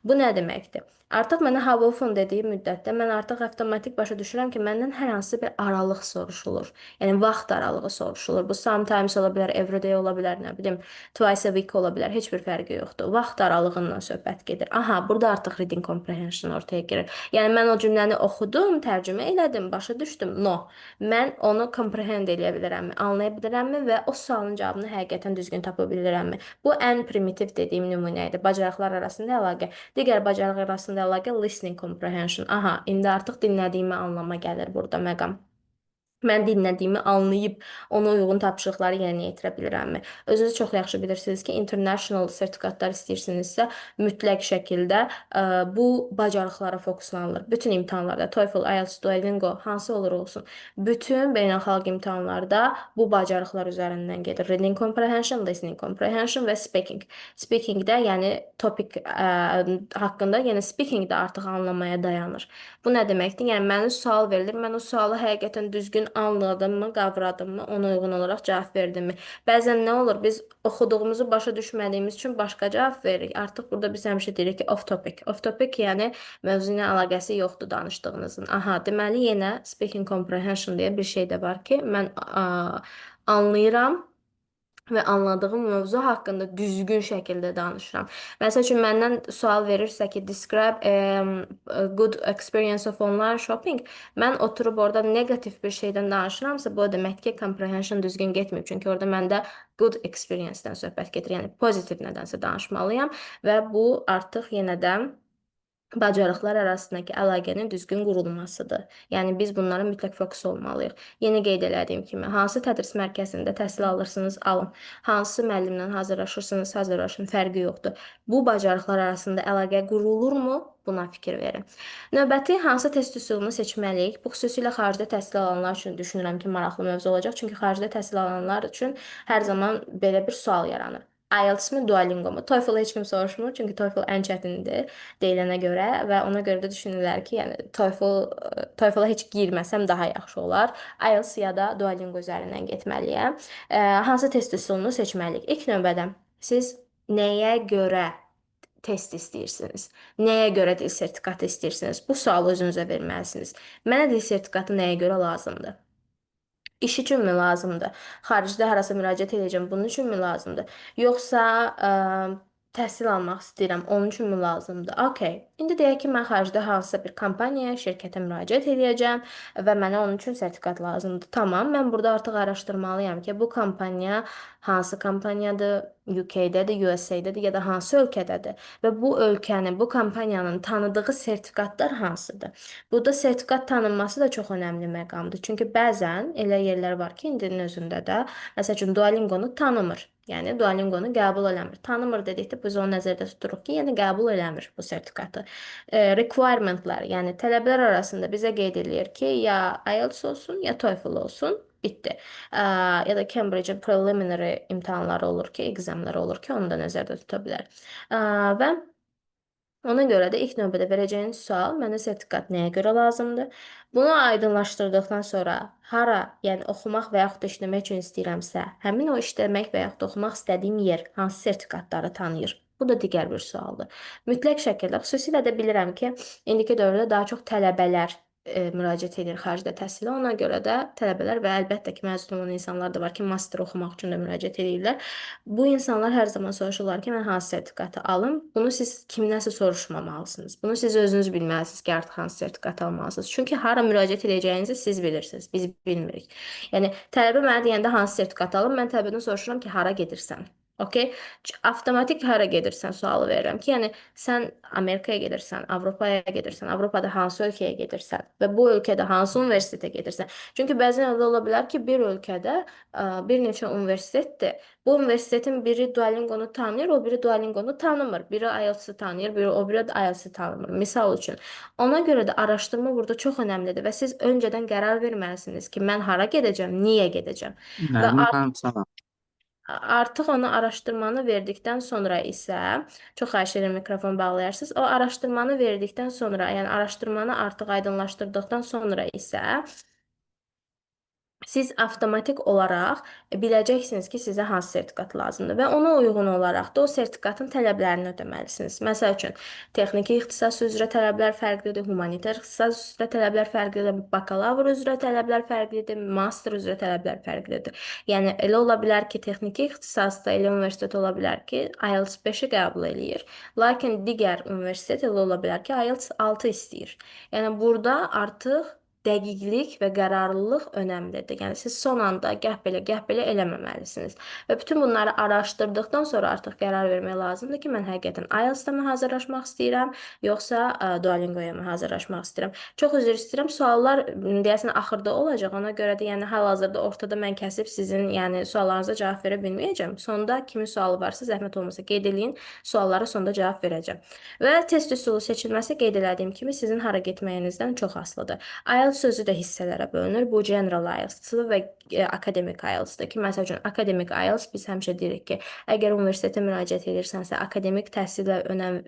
Bu nə deməkdir? Artıq mənə how often dediyi müddətdə mən artıq avtomatik başa düşürəm ki, məndən hər hansı bir aralıq soruşulur. Yəni vaxt aralığı soruşulur. Bu sometimes ola bilər, every day ola bilər, nə bilim, twice a week ola bilər. Heç bir fərqi yoxdur. Vaxt aralığından söhbət gedir. Aha, burada artıq reading comprehension ortaya girir. Yəni mən o cümləni oxudum, tərcümə elədim, başa düşdüm. No. Mən onu comprehend eləyə bilirəmmi, anlaya bilirəmmi və o sualın cavabını həqiqətən düzgün tapa bilirəmmi? Bu ən primitiv dediyim nümunə idi. Bacarıqlar arasında əlaqə. Digər bacarıq arasında əlaqə listening comprehension. Aha, indi artıq dinlədiyimi anlama gəlir burada məqam. Mən dinlədiyimi anlayıb ona uyğun tapşırıqları yerinə yetirə bilirəmmi? Özünüz çox yaxşı bilirsiniz ki, international sertifikatlar istəyirsinizsə, mütləq şəkildə bu bacarıqlara fokuslanılır. Bütün imtahanlarda, TOEFL, IELTS, Duolingo, hansı olur olsun, bütün beynəlxalq imtahanlarda bu bacarıqlar üzərindən gedir. Reading comprehension, listening comprehension və speaking. Speakingdə, yəni topic haqqında, yəni speakingdə artıq anlamaya dayanır. Bu nə deməkdir? Yəni mənə sual verilir, mən o sualı həqiqətən düzgün anladımmı, qavradımmı, ona uyğun olaraq cavab verdimmi? Bəzən nə olur? Biz oxuduğumuzu başa düşmədiyimiz üçün başqa cavab veririk. Artıq burada biz həmişə deyirik ki, off topic. Off topic, yəni mövzu ilə əlaqəsi yoxdur danışdığınızın. Aha, deməli yenə speaking comprehension deyə bir şey də var ki, mən anlayıram və anladığım mövzu haqqında düzgün şəkildə danışıram. Məsəl üçün, məndən sual verirsə ki, describe a good experience of online shopping, mən oturub orada neqativ bir şeydən danışıramsa, bu o deməkdir ki, comprehension düzgün getməyib. Çünki orada məndə good experience-dən söhbət gedir. Yəni pozitiv nədənsə danışmalıyam və bu artıq yenə də bacarıqlar arasındakı əlaqənin düzgün qurulmasıdır. Yəni biz bunlara mütləq fokus olmalıyıq. Yenə qeyd elədiyim kimi, hansı tədris mərkəzində təhsil alırsınız, alın. Hansı müəllimlə hazırlaşırsınız, hazırlaşın, fərqi yoxdur. Bu bacarıqlar arasında əlaqə qurulurmu? Buna fikir verin. Növbəti hansı test üsulunu seçməliyik? Bu xüsusilə xaricdə təhsil alanlar üçün düşünürəm ki, maraqlı mövzu olacaq. Çünki xaricdə təhsil alanlar üçün hər zaman belə bir sual yaranır. IELTS mi, Duolingo mu? TOEFL heç kim soruşmur, çünki TOEFL ən çətindir deyilənə görə və ona görə də düşünürlər ki, yəni TOEFL-a heç girməsəm daha yaxşı olar. IELTS ya da Duolingo üzərindən getməliyəm. Hansı test üsulunu seçməliyik? İlk növbədə siz nəyə görə test istəyirsiniz? Nəyə görə dil sertifikatı istəyirsiniz? Bu sualı özünüzə verməlisiniz. Mənə dil sertifikatı nəyə görə lazımdır? İş üçünmü lazımdır? Xaricdə harasa müraciət edəcəm, bunun üçünmü lazımdır? Yoxsa təhsil almaq istəyirəm, onun üçünmü lazımdır? Okay. İndi deyək ki, mən xaricdə hansısa bir kompaniyaya, şirkətə müraciət edəcəm və mənə onun üçün sertifikat lazımdır. Tamam, mən burada artıq araşdırmalıyam ki, bu kompaniya hansı kompaniyadır, UK-dədir, USA-dədir ya da hansı ölkədədir və bu ölkənin, bu kompaniyanın tanıdığı sertifikatlar hansıdır? Burada sertifikat tanınması da çox önəmli məqamdır. Çünki bəzən elə yerlər var ki, indinin özündə də, məsəl üçün Duolingo-nu tanımır. Yəni Duolingo-nu qəbul eləmir. Tanımır dedikdə biz onu nəzərdə tuturuq ki, yəni qəbul eləmir bu sertifikatı. Requirementlər, yəni tələblər arasında bizə qeyd edilir ki, ya IELTS olsun, ya TOEFL olsun. Bitdi. Ya da Cambridge-in preliminary imtahanları olur ki, examları olur ki, onu da nəzərdə tuta bilər. Və ona görə də ilk növbədə verəcəyiniz sual mənə sertifikat nəyə görə lazımdır? Bunu aydınlaşdırdıqdan sonra hara, yəni oxumaq və yaxud da işləmək üçün istəyirəmsə, həmin o işləmək və yaxud da oxumaq istədiyim yer hansı sertifikatları tanıyır? Bu da digər bir sualdır. Mütləq şəkildə, xüsusilə də bilirəm ki, indiki dövrdə daha çox tələbələr müraciət edir xaricdə təhsilə. Ona görə də tələbələr və əlbəttə ki, məzun olan insanlar da var ki, master oxumaq üçün də müraciət edirlər. Bu insanlar hər zaman soruşurlar ki, mən hansı sertifikatı alım? Bunu siz kimdənsə soruşmamalısınız. Bunu siz özünüz bilməlisiniz ki, artıq hansı sertifikatı almalısınız. Çünki hara müraciət edəcəyinizi siz bilirsiniz, biz bilmirik. Yəni tələbə mənə deyəndə hansı sertifikatı alım, mən tələbədən soruşuram ki, hara gedirsən? Okay? Avtomatik hara gedirsən sualı verirəm ki, yəni sən Amerikaya gedirsən, Avropaya gedirsən, Avropada hansı ölkəyə gedirsən və bu ölkədə hansı universitetə gedirsən. Çünki bəzən elə ola bilər ki, bir ölkədə bir neçə universitetdir. Bu universitetin biri Duolingo-nu tanıyır, o biri Duolingo-nu tanımır. Biri IELTS-ı tanıyır, biri o biri IELTS-ı tanımır. Misal üçün. Ona görə də araşdırma burada çox önəmlidir və siz öncədən qərar verməlisiniz ki, mən hara gedəcəm, niyə gedəcəm. Və Nərmin xanım, salam. artıq onu araşdırmanı verdikdən sonra isə, çox xahiş edirəm mikrofon bağlayarsınız. O araşdırmanı verdikdən sonra, yəni araşdırmanı artıq aydınlaşdırdıqdan sonra isə siz avtomatik olaraq biləcəksiniz ki, sizə hansı sertifikat lazımdır və ona uyğun olaraq da o sertifikatın tələblərini ödəməlisiniz. Məsəl üçün, texniki ixtisas üzrə tələblər fərqlidir, humanitar ixtisas üzrə tələblər fərqlidir, bakalavr üzrə tələblər fərqlidir, master üzrə tələblər fərqlidir. Yəni elə ola bilər ki, texniki ixtisasda elə universitet ola bilər ki, IELTS 5-i qəbul eləyir. Lakin digər universitet elə ola bilər ki, IELTS 6 istəyir. Yəni burada artıq dəqiqlik və qərarlılıq önəmlidir. Yəni siz son anda gah belə, gah belə eləməməlisiniz. Və bütün bunları araşdırdıqdan sonra artıq qərar vermək lazımdır ki, mən həqiqətən IELTS-da mı hazırlaşmaq istəyirəm, yoxsa Duolingo-ya mı hazırlaşmaq istəyirəm. Çox üzr istəyirəm, suallar deyəsən axırda olacaq. Ona görə də yəni hal-hazırda ortada mən kəsib sizin yəni suallarınıza cavab verə bilməyəcəm. Sonda kimin sualı varsa zəhmət olmasa qeyd eləyin, suallara sonda cavab verəcəm. Və test üsulu seçilməsi qeyd elədiyim kimi sizin hara getməyinizdən çox asılıdır. IELTS sözü də hissələrə bölünür. Bu General IELTS-dır və Academic IELTS-dır ki, məsəl üçün Academic IELTS biz həmişə deyirik ki, əgər universitetə müraciət edirsənsə, akademik təhsillə önəm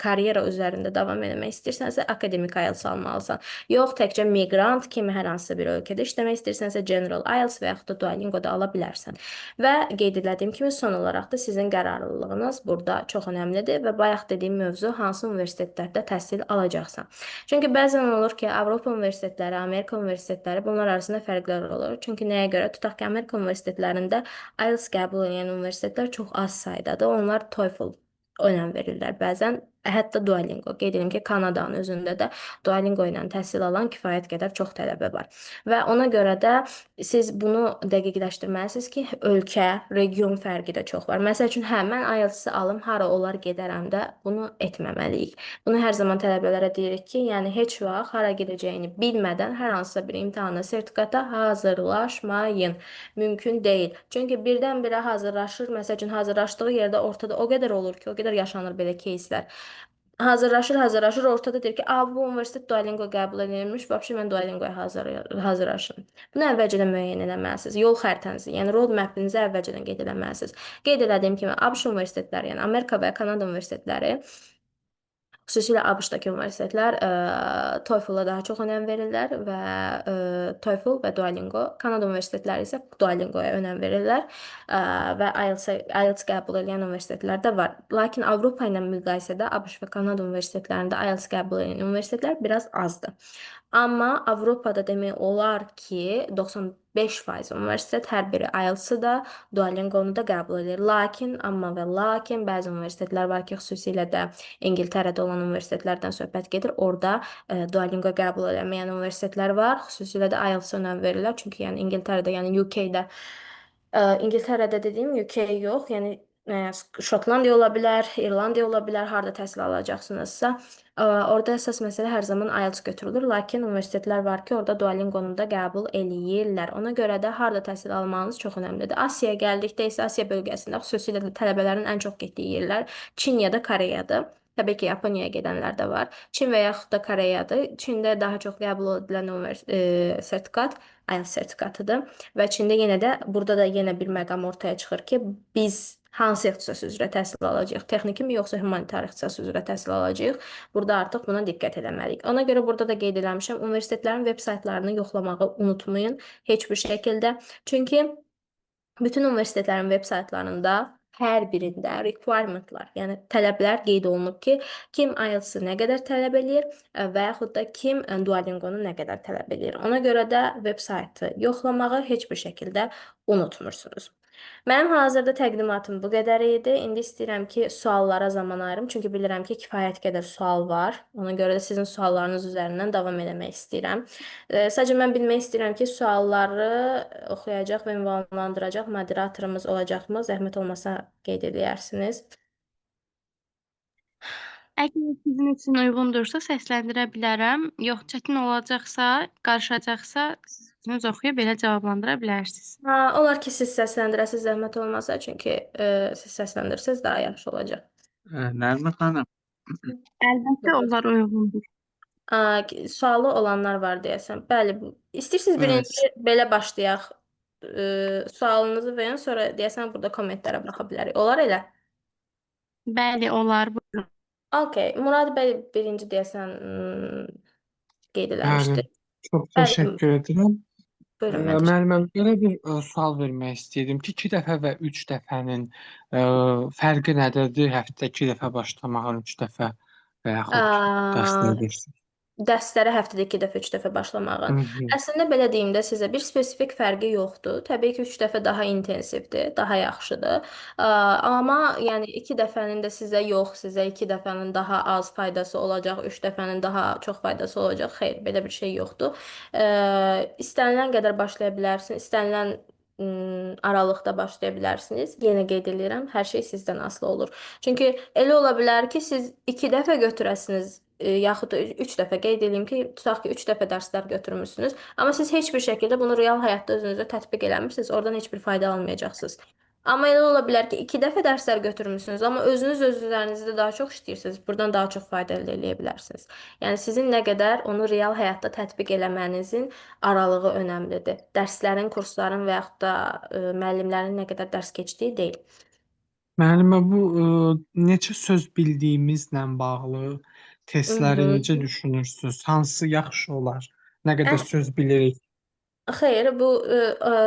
karyera üzərində davam eləmək istəyirsənsə, Academic IELTS almalısan. Yox, təkcə miqrant kimi hər hansısa bir ölkədə işləmək istəyirsənsə, General IELTS və yaxud da Duolingo-da ala bilərsən. Və qeyd elədiyim kimi son olaraq da sizin qərarlılığınız burada çox önəmlidir və bayaq dediyim mövzu hansı universitetlərdə təhsil alacaqsan. Çünki bəzən olur ki, Avropa universitetləri, Amerika universitetləri bunlar arasında fərqlər olur. Çünki nəyə görə? Tutaq ki, Amerika universitetlərində IELTS qəbul edən universitetlər çox az saydadır. Onlar TOEFL önəm verirlər. Bəzən hətta Duolingo. Qeyd edim ki, Kanadanın özündə də Duolingo ilə təhsil alan kifayət qədər çox tələbə var. Və ona görə də siz bunu dəqiqləşdirməlisiniz ki, ölkə, region fərqi də çox var. Məsəl üçün, hə, mən IELTS-i alım, hara olar gedərəm də bunu etməməliyik. Bunu hər zaman tələbələrə deyirik ki, yəni heç vaxt hara gedəcəyini bilmədən hər hansısa bir imtahana, sertifikata hazırlaşmayın. Mümkün deyil. Çünki birdən-birə hazırlaşır, məsəl üçün, hazırlaşdığı yerdə ortada o qədər olur ki, o qədər yaşanır belə кейslər. Hazırlaşır, hazırlaşır, ortada deyir ki, "A, bu universitet Duolingo qəbul edilmiş, vəbşə mən Duolingoya hazırlaşıram." Bunu əvvəlcədən müəyyən eləməlisiniz. Yol xəritənizi, yəni road map-inizi əvvəlcədən qeyd eləməlisiniz. Qeyd elədiyim kimi, ABŞ universitetləri, yəni Amerika və Kanada universitetləri, xüsusilə ABŞ-dakı universitetlər TOEFL-a daha çox önəm verirlər və TOEFL və Duolingo. Kanada universitetləri isə Duolingoya önəm verirlər və IELTS qəbul edən universitetlər də var. Lakin Avropa ilə müqayisədə ABŞ və Kanada universitetlərində IELTS qəbul edən universitetlər biraz azdır. Amma Avropada demək olar ki, 95% universitet hər biri IELTS-ı da, Duolingo-nu da qəbul edir. Lakin, amma və lakin bəzi universitetlər var ki, xüsusilə də İngiltərədə olan universitetlərdən söhbət gedir. Orada Duolingo qəbul eləməyən universitetlər var. Xüsusilə də IELTS-a önəm verirlər. Çünki yəni İngiltərədə, yəni UK-də, İngiltərədə dediyim UK yox, yəni Şotlandiya ola bilər, İrlandiya ola bilər, harda təhsil alacaqsınızsa, orada əsas məsələ hər zaman IELTS götürülür. Lakin universitetlər var ki, orada Duolingo-nu da qəbul eləyirlər. Ona görə də harda təhsil almağınız çox önəmlidir. Asiyaya gəldikdə isə Asiya bölgəsində xüsusilə də tələbələrin ən çox getdiyi yerlər Çin ya da Koreyadır. Təbii ki, Yaponiyaya gedənlər də var. Çin və yaxud da Koreyadır. Çində daha çox qəbul edilən sertifikat IELTS sertifikatıdır. Və Çində yenə də burada da yenə bir məqam ortaya çıxır ki, biz hansı ixtisas üzrə təhsil alacağıq? Texniki mi yoxsa humanitar ixtisas üzrə təhsil alacağıq? Burada artıq buna diqqət eləməliyik. Ona görə burada da qeyd eləmişəm, universitetlərin veb saytlarını yoxlamağı unutmayın heç bir şəkildə. Çünki bütün universitetlərin veb saytlarında hər birində requirementlar, yəni tələblər qeyd olunub ki, kim IELTS-ı nə qədər tələb eləyir və yaxud da kim Duolingo-nu nə qədər tələb eləyir. Ona görə də veb saytı yoxlamağı heç bir şəkildə unutmursunuz. Mənim hazırda təqdimatım bu qədər idi. İndi istəyirəm ki, suallara zaman ayırım. Çünki bilirəm ki, kifayət qədər sual var. Ona görə də sizin suallarınız üzərindən davam eləmək istəyirəm. Sadəcə mən bilmək istəyirəm ki, sualları oxuyacaq və ünvanlandıracaq moderatorumuz olacaqmı? Zəhmət olmasa qeyd eləyərsiniz. Əgər sizin üçün uyğundursa səsləndirə bilərəm. Yox, çətin olacaqsa, qarışacaqsa, siz özünüz oxuyub belə cavablandıra bilərsiniz. Ha, olar ki, siz səsləndirəsiniz, zəhmət olmasa, çünki siz səsləndirsəniz daha yaxşı olacaq. Nərmin xanım, Əlbəttə, onlar uyğundur. Sualı olanlar var deyəsən. Bəli, istəyirsiniz birinci belə başlayaq. Sualınızı verin, sonra deyəsən burada kommentlərə baxa bilərik. Olar elə? Bəli, olar. Buyurun. Okey. Murad bəy birinci deyəsən qeyd Bəli, eləmişdi. çox Bəli, təşəkkür edirəm. Buyurun, mən təşəkkür Müəllimə, belə bir sual vermək istəyirdim ki, 2 dəfə və 3 dəfənin fərqi nədədir? Həftədə 2 dəfə başlamağın, 3 dəfə və yaxud dərslər versin. Dərslərə həftədə 2 dəfə, 3 dəfə başlamağın. Hı -hı. Əslində belə deyim də sizə, bir spesifik fərqi yoxdur. Təbii ki, 3 dəfə daha intensivdir, daha yaxşıdır. Amma yəni 2 dəfənin də sizə yox, sizə 2 dəfənin daha az faydası olacaq, 3 dəfənin daha çox faydası olacaq. Xeyr, belə bir şey yoxdur. İstənilən qədər başlaya bilərsiniz, istənilən aralıqda başlaya bilərsiniz. Yenə qeyd edirəm, hər şey sizdən asılı olur. Çünki elə ola bilər ki, siz 2 dəfə götürəsiniz, yaxud da 3 dəfə qeyd edeyim ki, tutaq ki, 3 dəfə dərslər götürmüsünüz. Amma siz heç bir şəkildə bunu real həyatda özünüzə tətbiq eləmirsiniz, oradan heç bir fayda almayacaqsınız. Amma elə ola bilər ki, 2 dəfə dərslər götürmüsünüz, amma özünüz öz üzərinizdə daha çox işləyirsiniz. Buradan daha çox fayda əldə eləyə bilərsiniz. Yəni sizin nə qədər onu real həyatda tətbiq eləmənizin aralığı önəmlidir. Dərslərin, kursların və yaxud da müəllimlərin nə qədər dərs keçdiyi deyil. Müəllimə, bu neçə söz bildiyimizlə bağlı testləri necə düşünürsünüz? Hansı yaxşı olar? Nə qədər söz bilirik? Xeyr, bu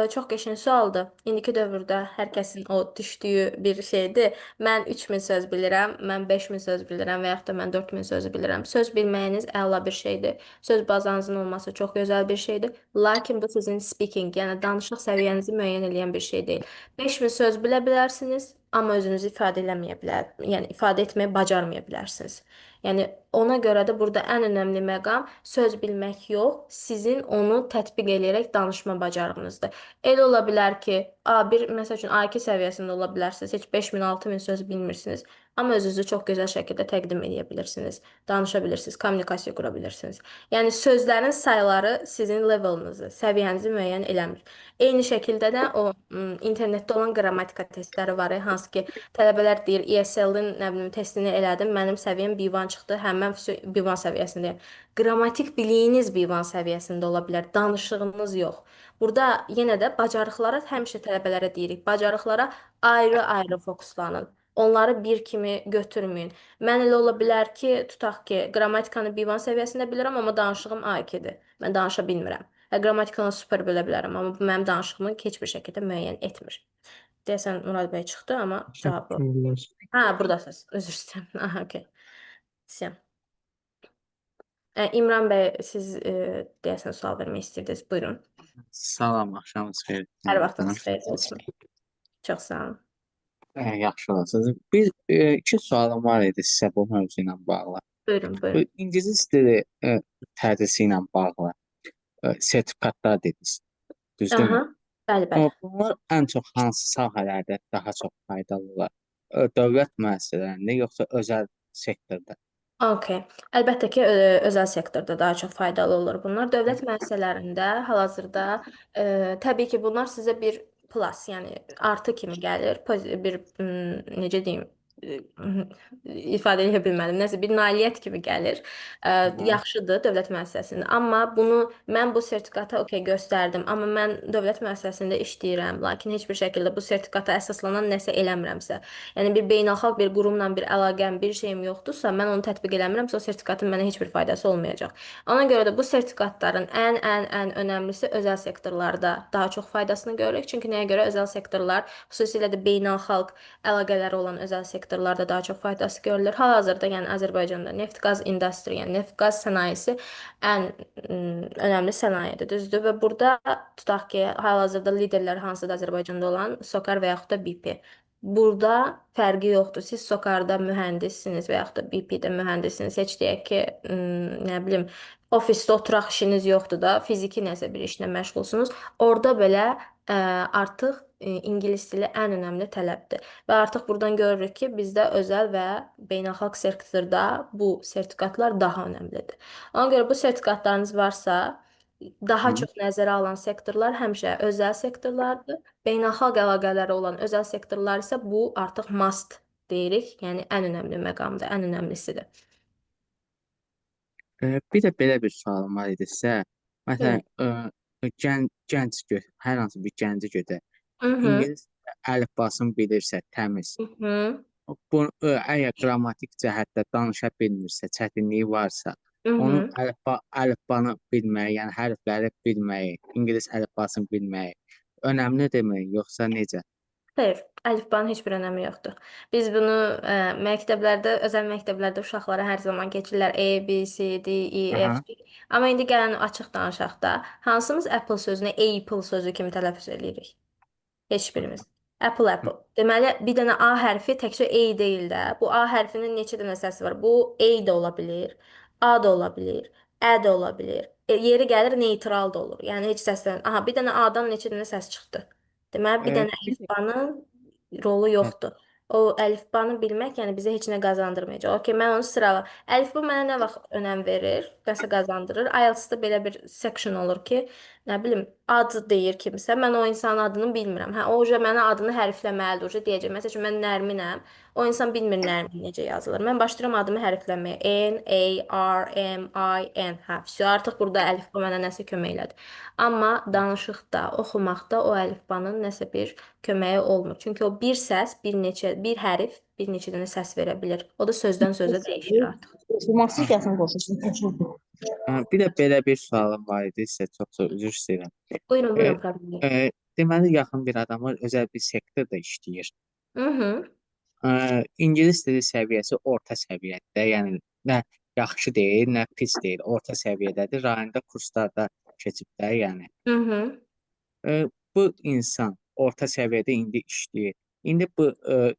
çox qəşəng sualdır. İndiki dövrdə hər kəsin o düşdüyü bir şeydir. Mən 3000 söz bilirəm, mən 5000 söz bilirəm və yaxud da mən 4000 sözü bilirəm. Söz bilməyiniz əla bir şeydir. Söz bazanızın olması çox gözəl bir şeydir. Lakin bu sizin speaking, yəni danışıq səviyyənizi müəyyən eləyən bir şey deyil. 5000 söz bilə bilərsiniz, amma özünüzü ifadə eləməyə bilər, yəni ifadə etməyi bacarmaya bilərsiniz. Yəni ona görə də burada ən önəmli məqam söz bilmək yox, sizin onu tətbiq eləyərək danışma bacarığınızdır. Elə ola bilər ki, A1, məsəl üçün A2 səviyyəsində ola bilərsiniz, heç 5000, 6000 söz bilmirsiniz. Amma özünüzü çox gözəl şəkildə təqdim edə bilirsiniz, danışa bilirsiniz, kommunikasiya qura bilirsiniz. Yəni sözlərin sayları sizin levelınızı, səviyyənizi müəyyən eləmir. Eyni şəkildə də o internetdə olan qrammatika testləri var, hansı ki tələbələr deyir ESL-in nə bilim testini elədim, mənim səviyyəm B1 çıxdı, hə mən B1 səviyyəsindəyəm. Qrammatik biliyiniz B1 səviyyəsində ola bilər, danışığınız yox. Burada yenə də bacarıqlara həmişə tələbələrə deyirik, bacarıqlara ayrı-ayrı fokuslanın. Onları bir kimi götürməyin. Mən elə ola bilər ki, tutaq ki, qrammatikanı B1 səviyyəsində bilirəm, amma danışığım A2-dir. Mən danışa bilmirəm. Hə, qrammatikanı super bilə bilərəm, amma bu mənim danışığımı heç bir şəkildə müəyyən etmir. Deyəsən Murad bəy çıxdı, amma cavabı. Təşəkkürlər. Hə, buradasınız. Üzr istəyirəm. Aha, okey. İstəyirəm. İmran bəy, siz deyəsən sual vermək istəyirdiniz. Buyurun. Salam, axşamınız xeyir. Hər vaxtınız xeyir olsun. Çox sağ olun. Yaxşı olasınız. Bir iki sualım var idi sizə bu mövzu ilə bağlı. Buyurun, Bu buyurun. İngilis dili tədrisi ilə bağlı sertifikatlar dediniz. Düzdürmü? Aha. Bəli, bəli. Amma bunlar ən çox hansı sahələrdə daha çox faydalı olar? Dövlət müəssisələrində yoxsa özəl sektorda? Okey. Əlbəttə ki, özəl sektorda daha çox faydalı olur bunlar. Dövlət müəssisələrində hal-hazırda təbii ki, bunlar sizə bir plus, yəni artı kimi gəlir. Bir necə deyim, ifadə edə bilmədim. Nəsə bir nailiyyət kimi gəlir. Yaxşıdır dövlət müəssisəsində. Amma bunu mən bu sertifikatı okey göstərdim, amma mən dövlət müəssisəsində işləyirəm, lakin heç bir şəkildə bu sertifikata əsaslanan nəsə eləmirəmsə, yəni bir beynəlxalq bir qurumla bir əlaqəm, bir şeyim yoxdursa, mən onu tətbiq eləmirəmsə, o sertifikatın mənə heç bir faydası olmayacaq. Ona görə də bu sertifikatların ən ən ən önəmlisi özəl sektorlarda daha çox faydasını görürük. Çünki nəyə görə özəl sektorlar, xüsusilə də beynəlxalq əlaqələri olan özəl sektorlarda daha çox faydası görülür. Hal-hazırda yəni Azərbaycanda neft-qaz industry, yəni neft-qaz sənayesi ən önəmli sənayedir, düzdür? Və burada tutaq ki, hal-hazırda liderlər hansıdır Azərbaycanda olan SOCAR və yaxud da BP. Burada fərqi yoxdur. Siz SOCAR-da mühəndissiniz və yaxud da BP-də mühəndissiniz. Heç deyək ki, nə bilim, ofisdə oturaq işiniz yoxdur da, fiziki nəsə bir işlə məşğulsunuz. Orada belə artıq ingilis dili ən önəmli tələbdir. Və artıq buradan görürük ki, bizdə özəl və beynəlxalq sektorda bu sertifikatlar daha önəmlidir. Ona görə bu sertifikatlarınız varsa, daha Hı. çox nəzərə alan sektorlar həmişə özəl sektorlardır. Beynəlxalq əlaqələri olan özəl sektorlar isə bu artıq must deyirik. Yəni ən önəmli məqamdır, ən önəmlisidir. Bir də belə bir sualım var idi sizə. Məsələn, gənc hər hansı bir gənci götür. İngilis əlifbasını bilirsə, təmiz. Bu əgər qrammatik cəhətdə danışa bilmirsə, çətinliyi varsa, onun əlifbanı bilməyi, yəni hərfləri bilməyi, ingilis əlifbasını bilməyi önəmlidirmi, yoxsa necə? Xeyr, əlifbanın heç bir önəmi yoxdur. Biz bunu məktəblərdə, özəl məktəblərdə uşaqlara hər zaman keçirlər A, B, C, D, E, F, G. Amma indi gələn açıq danışaq da, hansımız Apple sözünü Apple sözü kimi tələffüz eləyirik? Heç birimiz. Apple, Apple. Deməli, bir dənə A hərfi təkcə A deyil də. Bu A hərfinin neçə dənə səsi var? Bu A də ola bilir, A da ola bilir, Ə də ola bilir. Yeri gəlir neytral da olur. Yəni heç səslən. Aha, bir dənə A-dan neçə dənə səs çıxdı. Deməli, bir dənə əlifbanın rolu yoxdur. O əlifbanı bilmək, yəni bizə heç nə qazandırmayacaq. Okey, mən onu sırala. Əlifba mənə nə vaxt önəm verir, nəsə qazandırır? IELTS-da belə bir section olur ki, nə bilim, ad deyir kimsə, mən o insanın adını bilmirəm. Hə, o uca mənə adını hərfləməlidir. Uca deyəcək. Məsəl üçün mən Nərminəm. O insan bilmir Nərmin necə yazılır. Mən başlayıram adımı hərfləməyə. N A R M I N. Hə, vəsə, artıq burada əlifba mənə nəsə kömək elədi. Amma danışıqda, oxumaqda o əlifbanın nəsə bir köməyi olmur. Çünki o bir səs, bir neçə, bir hərf bir neçə dənə səs verə bilir. O da sözdən sözə dəyişir artıq. Qoşulması gəlsin qoşulsun, qoşulsun. Bir də belə bir sualım var idi sizə, çox üzr istəyirəm. Buyurun, buyurun, problem yox. Deməli, yaxın bir adam var, özəl bir sektorda işləyir. İngilis dili səviyyəsi orta səviyyədə, yəni nə yaxşı deyil, nə pis deyil, orta səviyyədədir. Rayonda kurslarda keçib də, yəni. Bu insan orta səviyyədə indi işləyir. İndi bu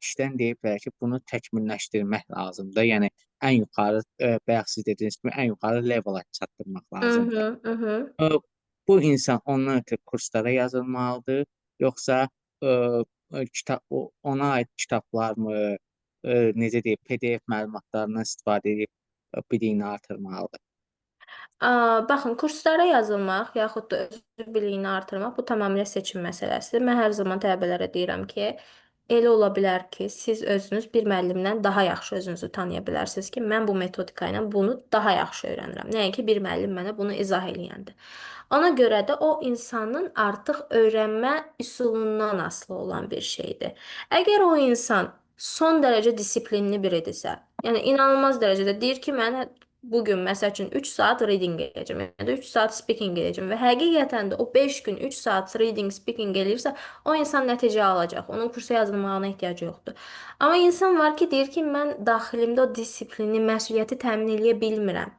işdən deyiblər ki, bunu təkmilləşdirmək lazımdır. Yəni ən yuxarı, bayaq siz dediyiniz kimi ən yuxarı levela çatdırmaq lazımdır. Bu insan ondan ötürü kurslara yazılmalıdır, yoxsa kitab ona aid kitablar mı, necə deyim, PDF məlumatlarından istifadə edib biliyini artırmalıdır? Baxın, kurslara yazılmaq yaxud da öz biliyini artırmaq bu tamamilə seçim məsələsidir. Mən hər zaman tələbələrə deyirəm ki, elə ola bilər ki, siz özünüz bir müəllimdən daha yaxşı özünüzü tanıya bilərsiniz ki, mən bu metodika ilə bunu daha yaxşı öyrənirəm. Nəinki bir müəllim mənə bunu izah eləyəndə. Ona görə də o insanın artıq öyrənmə üsulundan asılı olan bir şeydir. Əgər o insan son dərəcə disiplinli biridirsə, yəni inanılmaz dərəcədə deyir ki, mənə bugün məsəl üçün 3 saat reading eləyəcəm, ya da 3 saat speaking eləyəcəm və həqiqətən də o 5 gün 3 saat reading, speaking eləyirsə, o insan nəticə alacaq. Onun kursa yazılmağına ehtiyacı yoxdur. Amma insan var ki, deyir ki, mən daxilimdə o disiplini, məsuliyyəti təmin eləyə bilmirəm.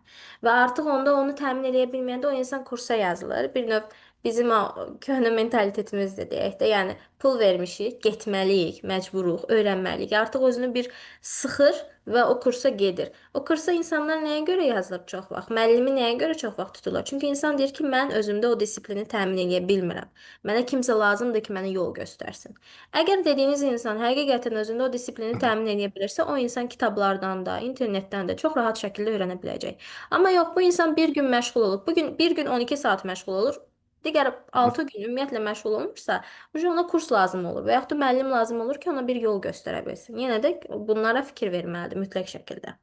Və artıq onda onu təmin eləyə bilməyəndə o insan kursa yazılır. Bir növ bizim o köhnə mentalitetimizdir deyək də. Yəni pul vermişik, getməliyik, məcburuq, öyrənməliyik. Artıq özünü bir sıxır və o kursa gedir. O kursa insanlar nəyə görə yazılır çox vaxt? Müəllimi nəyə görə çox vaxt tuturlar? Çünki insan deyir ki, mən özümdə o disiplini təmin eləyə bilmirəm. Mənə kimsə lazımdır ki, mənə yol göstərsin. Əgər dediyiniz insan həqiqətən özündə o disiplini təmin eləyə bilirsə, o insan kitablardan da, internetdən də çox rahat şəkildə öyrənə biləcək. Amma yox, bu insan bir gün məşğul olub, bu gün bir gün 12 saat məşğul olur, digər 6 gün ümumiyyətlə məşğul olmursa, ona kurs lazım olur və yaxud da müəllim lazım olur ki, ona bir yol göstərə bilsin. Yenə də bunlara fikir verməlidir mütləq şəkildə.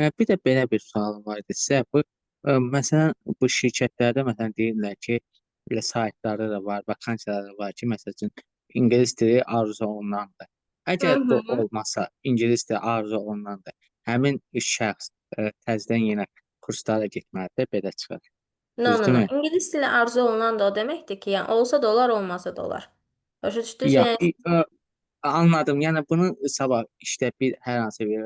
Bir də belə bir sualım var idi sizə. Bu məsələn bu şirkətlərdə məsələn deyirlər ki, belə saytlarda da var, vakansiyalar da var ki, məsəl üçün ingilis dili arzu olunandır. Əgər bu olmasa, ingilis dili arzu olunandır, həmin şəxs təzədən yenə kurslara getməlidir, belə çıxır. No, no, no. İngilis dili arzu olunan da o deməkdir ki, yəni olsa da olar, olmasa da olar. Başa düşdünüz? Yox, yəni anladım. Yəni bunu sabah işdə bir hər hansı bir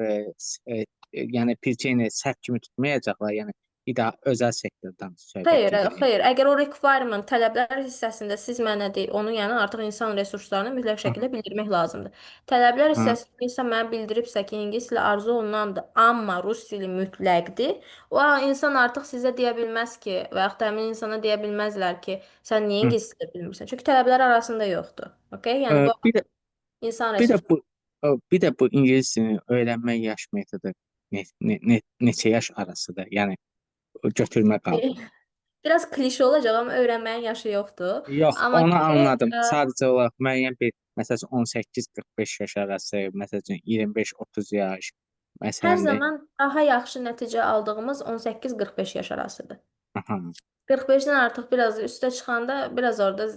yəni pirçeni səhv kimi tutmayacaqlar. Yəni bir daha özəl sektordan söhbət Xeyr, gedir. Xeyr. Əgər o requirement, tələblər hissəsində siz mənə deyir, onu yəni artıq insan resurslarına mütləq şəkildə bildirmək lazımdır. Tələblər hissəsində insan mənə bildiribsə ki, ingilis dili arzu olunandır, amma rus dili mütləqdir. O insan artıq sizə deyə bilməz ki, və yaxud da həmin insana deyə bilməzlər ki, sən niyə ingilis dili bilmirsən? Çünki tələblər arasında yoxdur. Okay? Yəni bu bir də insan bir də bu bir də bu ingilis dilini öyrənmə yaş metodu neçə yaş arasıdır? Yəni götürmə qabı. Biraz klişe olacaq, amma öyrənməyin yaşı yoxdur. Yox, amma onu ki, anladım. Sadəcə olaraq müəyyən bir, məsəl üçün 18-45 yaş arası, məsəl üçün 25-30 yaş, məsələn hər zaman daha yaxşı nəticə aldığımız 18-45 yaş arasıdır. Aha. 45-dən artıq biraz üstə çıxanda biraz orada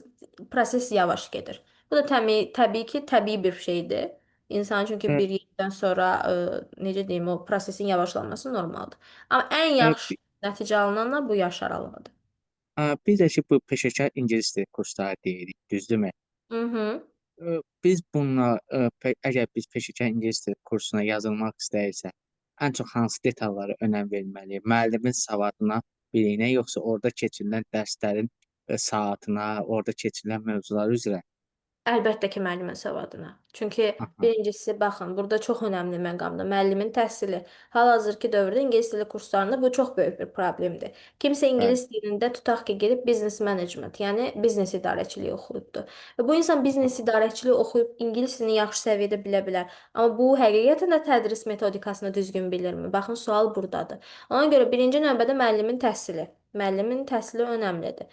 proses yavaş gedir. Bu da təbii ki, təbii bir şeydir. İnsan çünki bir yerdən sonra necə deyim, o prosesin yavaşlanması normaldır. Amma ən yaxşı nəticə alınanlar bu yaş aralığıdır. Bir də ki, bu peşəkar ingilis dili kursları deyirik, düzdürmü? Hı. Biz bununla, əgər biz peşəkar ingilis dili kursuna yazılmaq istəyirsə, ən çox hansı detallara önəm verməliyik? Müəllimin savadına, biliyinə, yoxsa orada keçirilən dərslərin saatına, orada keçirilən mövzular üzrə? Əlbəttə ki, müəllimin savadına. Çünki birincisi, baxın, burada çox önəmli məqamdır. Müəllimin təhsili. Hal-hazırki dövrdə ingilis dili kurslarında bu çox böyük bir problemdir. Kimsə ingilis dilində tutaq ki, gedib business management, yəni biznes idarəçiliyi oxuyubdur. Və bu insan biznes idarəçiliyi oxuyub ingilis dilini yaxşı səviyyədə bilə bilər. Amma bu həqiqətən də tədris metodikasını düzgün bilirmi? Baxın, sual buradadır. Ona görə birinci növbədə müəllimin təhsili. Müəllimin təhsili önəmlidir.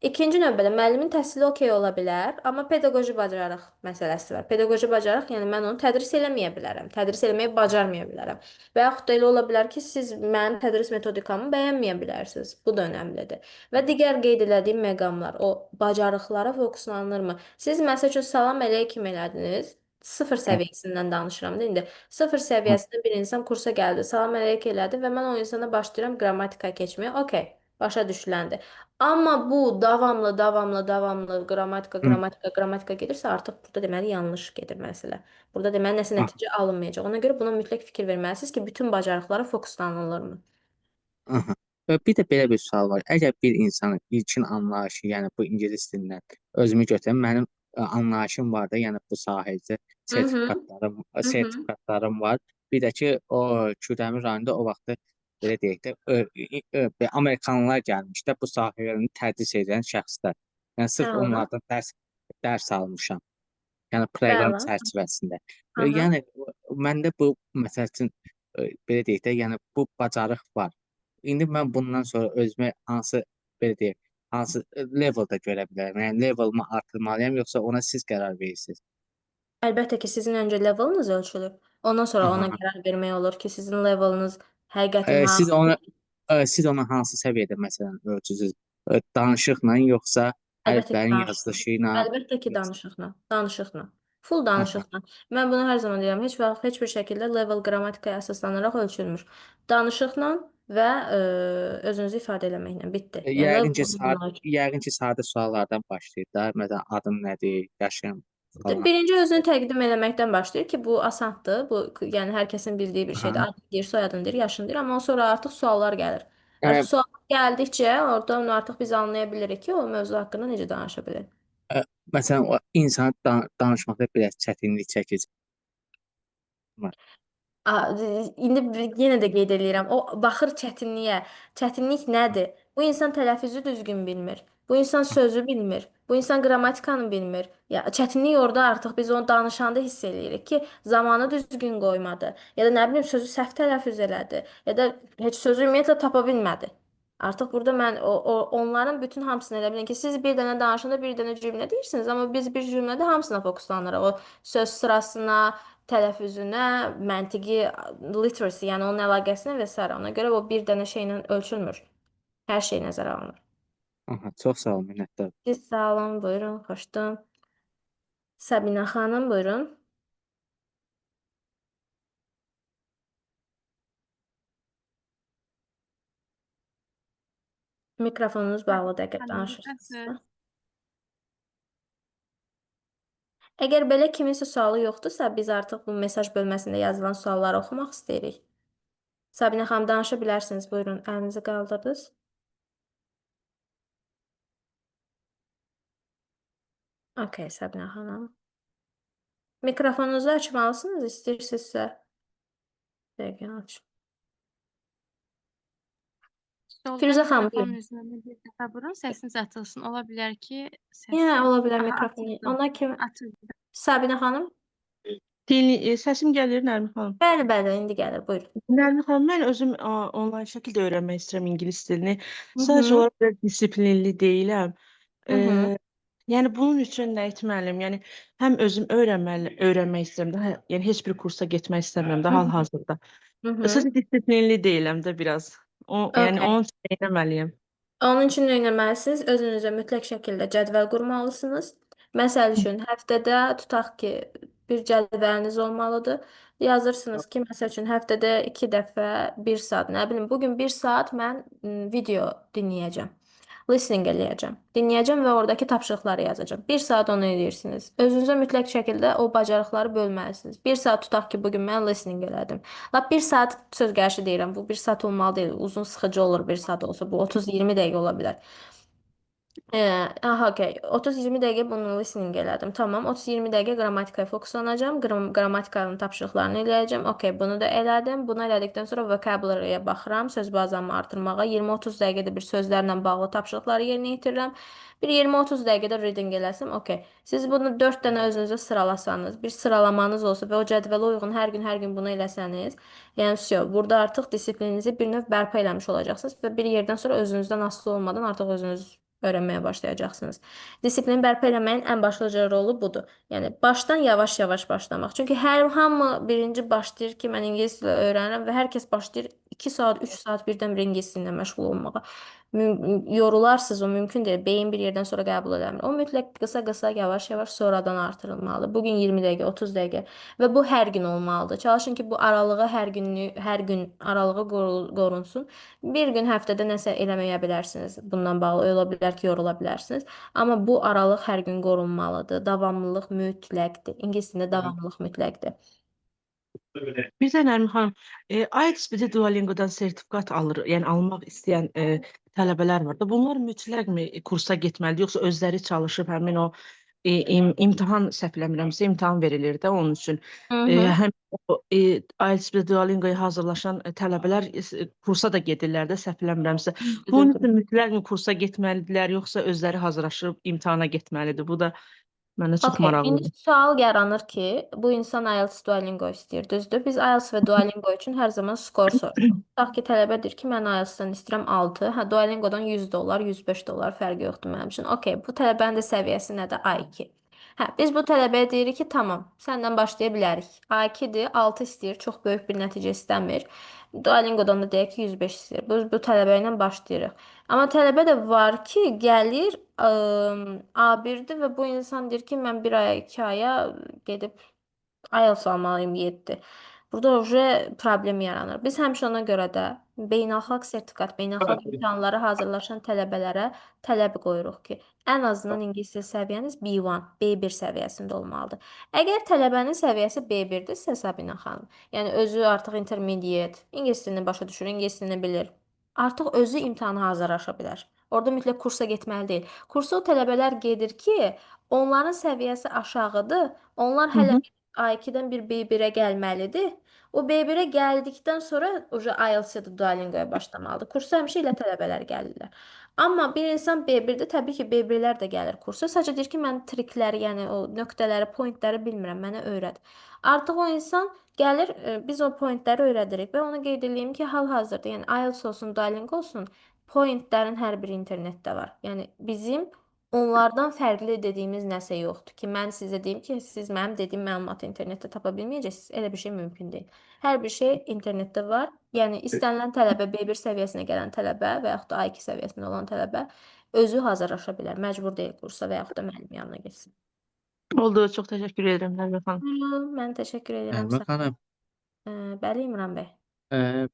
İkinci növbədə müəllimin təhsili okey ola bilər, amma pedaqoji bacarıq məsələsi var. Pedaqoji bacarıq, yəni mən onu tədris eləməyə bilərəm, tədris eləməyi bacarmaya bilərəm. Və yaxud da elə ola bilər ki, siz mənim tədris metodikamı bəyənməyə bilərsiniz. Bu da önəmlidir. Və digər qeyd elədiyim məqamlar, o bacarıqlara fokuslanırmı? Siz məsəl üçün salam əleykum elədiniz. Sıfır səviyyəsindən danışıram da indi. Sıfır səviyyəsində bir insan kursa gəldi, salam əleykum elədi və mən o insana başlayıram qrammatika keçməyə. Okey, başa düşüləndi. Amma bu davamlı, davamlı, davamlı qrammatika, qrammatika, qrammatika gedirsə, artıq burada deməli yanlış gedir məsələ. Burada deməli nəsə nəticə alınmayacaq. Ona görə buna mütləq fikir verməlisiniz ki, bütün bacarıqlara fokuslanılırmı? Aha. Bir də belə bir sual var. Əgər bir insanın ilkin anlayışı, yəni bu ingilis dilindən özümü götürəm, mənim anlayışım var da, yəni bu sahədə sertifikatlarım, sertifikatlarım var. Bir də ki, o Kürdəmir rayonunda o vaxtı belə deyək də, Amerikanlılar gəlmiş də bu sahələrini tədris edən şəxslər. Yəni sırf onlardan dərs almışam. Yəni proqram Bəli. çərçivəsində. Aha. Yəni məndə bu məsəl üçün belə deyək də, yəni bu bacarıq var. İndi mən bundan sonra özümü hansı belə deyək, hansı levelda görə bilərəm? Yəni levelımı artırmalıyam yoxsa ona siz qərar verirsiniz? Əlbəttə ki, sizin öncə levelınız ölçülür. Ondan sonra ona qərar vermək olur ki, sizin levelınız həqiqətən Siz hansı. onu siz onu hansı səviyyədə məsələn ölçürsüz? Danışıqla yoxsa Əlbəttə ki, hərflərin danışıqla. yazılışı ilə? Əlbəttə ki, Yoxsa danışıqla. Danışıqla. Full danışıqla. Mən bunu hər zaman deyirəm. Heç vaxt heç bir şəkildə level qrammatikaya əsaslanaraq ölçülmür. Danışıqla və özünüzü ifadə eləməklə bitdi. Yəni Yəqin ki, level bununla ölçülür. yəqin ki, sadə suallardan başlayır da. Məsələn, adım nədir, yaşım falan. Birinci özünü təqdim eləməkdən başlayır ki, bu asandır. Bu yəni hər kəsin bildiyi bir şeydir. Adını deyir, soyadını deyir, yaşını deyir, amma sonra artıq suallar gəlir. Artıq suallar gəldikcə orada onu artıq biz anlaya bilirik ki, o mövzu haqqında necə danışa bilir. Məsələn, o insan danışmaqda biraz çətinlik çəkir. İndi yenə də qeyd eləyirəm. O baxır çətinliyə. Çətinlik nədir? Bu insan tələffüzü düzgün bilmir. Bu insan sözü bilmir. Bu insan qrammatikanı bilmir. Ya çətinlik orada artıq biz onu danışanda hiss eləyirik ki, zamanı düzgün qoymadı. Ya da nə bilim sözü səhv tələffüz elədi. Ya da heç sözü ümumiyyətlə tapa bilmədi. Artıq burada mən o onların bütün hamısını elə bilin ki, siz bir dənə danışanda bir dənə cümlə deyirsiniz, amma biz bir cümlədə hamısına fokuslanırıq. O söz sırasına, tələffüzünə, məntiqi literacy, yəni onun əlaqəsinə və sairə. Ona görə o bir dənə şeylə ölçülmür. Hər şey nəzərə alınır. Aha, çox sağ olun, minnətdaram. Siz sağ olun, buyurun, xoşdum. Sabina xanım, buyurun. Mikrofonunuz bağlıdır əgər Xanım, danışırsınızsa. buradasınız. Əgər belə kiminsə sualı yoxdursa, biz artıq bu mesaj bölməsində yazılan sualları oxumaq istəyirik. Sabina xanım, danışa bilərsiniz. Buyurun, əlinizi qaldırdınız. Okay, Sabina xanım. Mikrofonunuzu açmalısınız, istəyirsinizsə. Dəqiqə aç. Soldan Firuzə xanım, mikrofon buyurun. üzərinə bir dəfə vurun, səsiniz açılsın. Ola bilər ki, Yenə səsi. ola bilər Aha, mikrofon. açıldı. Ona kim? Açıldı. Sabina xanım? Səsim gəlir Nərmin xanım. Bəli, bəli, indi gəlir. Buyurun. Nərmin xanım, mən özüm onlayn şəkildə öyrənmək istəyirəm ingilis dilini. Hı Sadəcə -hı. olaraq biraz disiplinli deyiləm. Hı -hı. Yəni bunun üçün nə etməliyim? Yəni həm özüm öyrənmək istəyirəm də, yəni heç bir kursa getmək istəmirəm də Hı -hı. hal-hazırda. Hı -hı. Sadəcə disiplinli deyiləm də biraz. Yəni Okay. onun üçün nə etməliyəm? Onun üçün nə etməlisiniz? Özünüzə mütləq şəkildə cədvəl qurmalısınız. Məsəl üçün, həftədə tutaq ki, bir cədvəliniz olmalıdır. Yazırsınız ki, məsəl üçün, həftədə 2 dəfə 1 saat, nə bilim, bugün 1 saat mən video dinləyəcəm. Listening eləyəcəm. Dinləyəcəm və oradakı tapşırıqları yazacağam. 1 saat onu eləyirsiniz. Özünüzə mütləq şəkildə o bacarıqları bölməlisiniz. 1 saat tutaq ki, bugün mən listening elədim. Lap 1 saat söz gəlişi deyirəm. Bu 1 saat olmalı deyil. Uzun sıxıcı olur 1 saat olsa. Bu 30-20 dəqiqə ola bilər. Aha, okey. 30-20 dəqiqə bunu listening elədim. Tamam. 30-20 dəqiqə qrammatikaya fokuslanacağam. Qrammatikanın tapşırıqlarını eləyəcəm. Okey, bunu da elədim. Bunu elədikdən sonra vocabulary-yə baxıram. Söz bazamı artırmağa. 20-30 dəqiqədə bir sözlərlə bağlı tapşırıqları yerinə yetirirəm. Bir 20-30 dəqiqədə reading eləsəm, okey. Siz bunu 4 dənə özünüzə sıralasanız, bir sıralamanız olsa və o cədvələ uyğun hər gün hər gün bunu eləsəniz, yəni vəsyo, burada artıq disiplininizi bir növ bərpa eləmiş olacaqsınız və bir yerdən sonra özünüzdən asılı olmadan artıq özünüz öyrənməyə başlayacaqsınız. Disiplini bərpa eləməyin ən başlıca rolu budur. Yəni başdan yavaş-yavaş başlamaq. Çünki hər hamı birinci başlayır ki, mən ingilis dili öyrənirəm və hər kəs başlayır 2 saat, 3 saat birdən-birə ingilis dilinə məşğul olmağa. Yorularsınız, o mümkün deyil. Beyin bir yerdən sonra qəbul eləmir. O mütləq qısa-qısa, yavaş-yavaş sonradan artırılmalıdır. Bugün 20 dəqiqə, 30 dəqiqə və bu hər gün olmalıdır. Çalışın ki, bu aralığı hər günlük, hər gün aralığı qorunsun. Bir gün həftədə nəsə eləməyə bilərsiniz. Bundan bağlı ola bilər ki, yorula bilərsiniz. Amma bu aralıq hər gün qorunmalıdır. Davamlılıq mütləqdir. İngilis dilində davamlılıq mütləqdir. Bir də Nərmin xanım, IELTS bir də Duolingodan sertifikat alır, yəni almaq istəyən tələbələr var da. Bunlar mütləqmi kursa getməlidir, yoxsa özləri çalışıb həmin o imtahan səhv eləmirəmsə imtahan verilir də onun üçün. Həm o IELTS bir də Duolingoya hazırlaşan tələbələr kursa da gedirlər də səhv eləmirəmsə. Bunun üçün mütləqmi kursa getməlidirlər, yoxsa özləri hazırlaşıb imtahana getməlidir? Bu da Mənə çox Okey, indi maraqlıdır. sual yaranır ki, bu insan IELTS Duolingo istəyir, düzdür? Biz IELTS və Duolingo üçün hər zaman skor soruşuruq. Tutaq ki, tələbə deyir ki, mən IELTS-dan istəyirəm 6, hə Duolingodan 100 dollar, 105 dollar fərqi yoxdur mənim üçün. Okey, bu tələbənin də səviyyəsi nədir? A2. Hə, biz bu tələbəyə deyirik ki, tamam, səndən başlaya bilərik. A2-dir, 6 istəyir, çox böyük bir nəticə istəmir. Duolingodan da deyək ki, 105 istəyir. Biz bu tələbə ilə başlayırıq. Amma tələbə də var ki, gəlir A1-dir və bu insan deyir ki, mən bir aya, 2 aya gedib IELTS almalıyım 7. Burada уже problem yaranır. Biz həmişə ona görə də beynəlxalq sertifikat, beynəlxalq imtahanlara hazırlaşan tələbələrə tələb qoyuruq ki, ən azından ingilis dili səviyyəniz B1, B1 səviyyəsində olmalıdır. Əgər tələbənin səviyyəsi B1-dirsə Sabina xanım, yəni özü artıq intermediate, ingilis dilini başa düşür, ingilis dilini bilir, artıq özü imtahana hazırlaşa bilər. Orada mütləq kursa getməli deyil. Kursa o tələbələr gedir ki, onların səviyyəsi aşağıdır. Onlar Hı hələ hı. bir A2-dən bir B1-ə gəlməlidir. O B1-ə gəldikdən sonra уже IELTS ya da Duolingo-ya başlamalıdır. Kursa həmişə elə tələbələr gəlirlər. Amma bir insan B1-də təbii ki, B1-lər də gəlir kursa. Sadəcə deyir ki, mən trikləri, yəni o nöqtələri, pointləri bilmirəm, mənə öyrət. Artıq o insan gəlir, biz o pointləri öyrədirik və onu qeyd eləyim ki, hal-hazırda, yəni IELTS olsun, Duolingo olsun, pointlərin hər biri internetdə var. Yəni bizim onlardan fərqli dediyimiz nəsə yoxdur ki, mən sizə deyim ki, siz mənim dediyim məlumatı internetdə tapa bilməyəcəksiniz. Elə bir şey mümkün deyil. Hər bir şey internetdə var. Yəni istənilən tələbə B1 səviyyəsinə gələn tələbə və yaxud da A2 səviyyəsində olan tələbə özü hazırlaşa bilər. Məcbur deyil kursa və yaxud da müəllim yanına getsin. Oldu, çox təşəkkür edirəm Nərmin xanım. Buyurun, mən təşəkkür edirəm Nərmin sənə. xanım, Bəli, İmran bəy.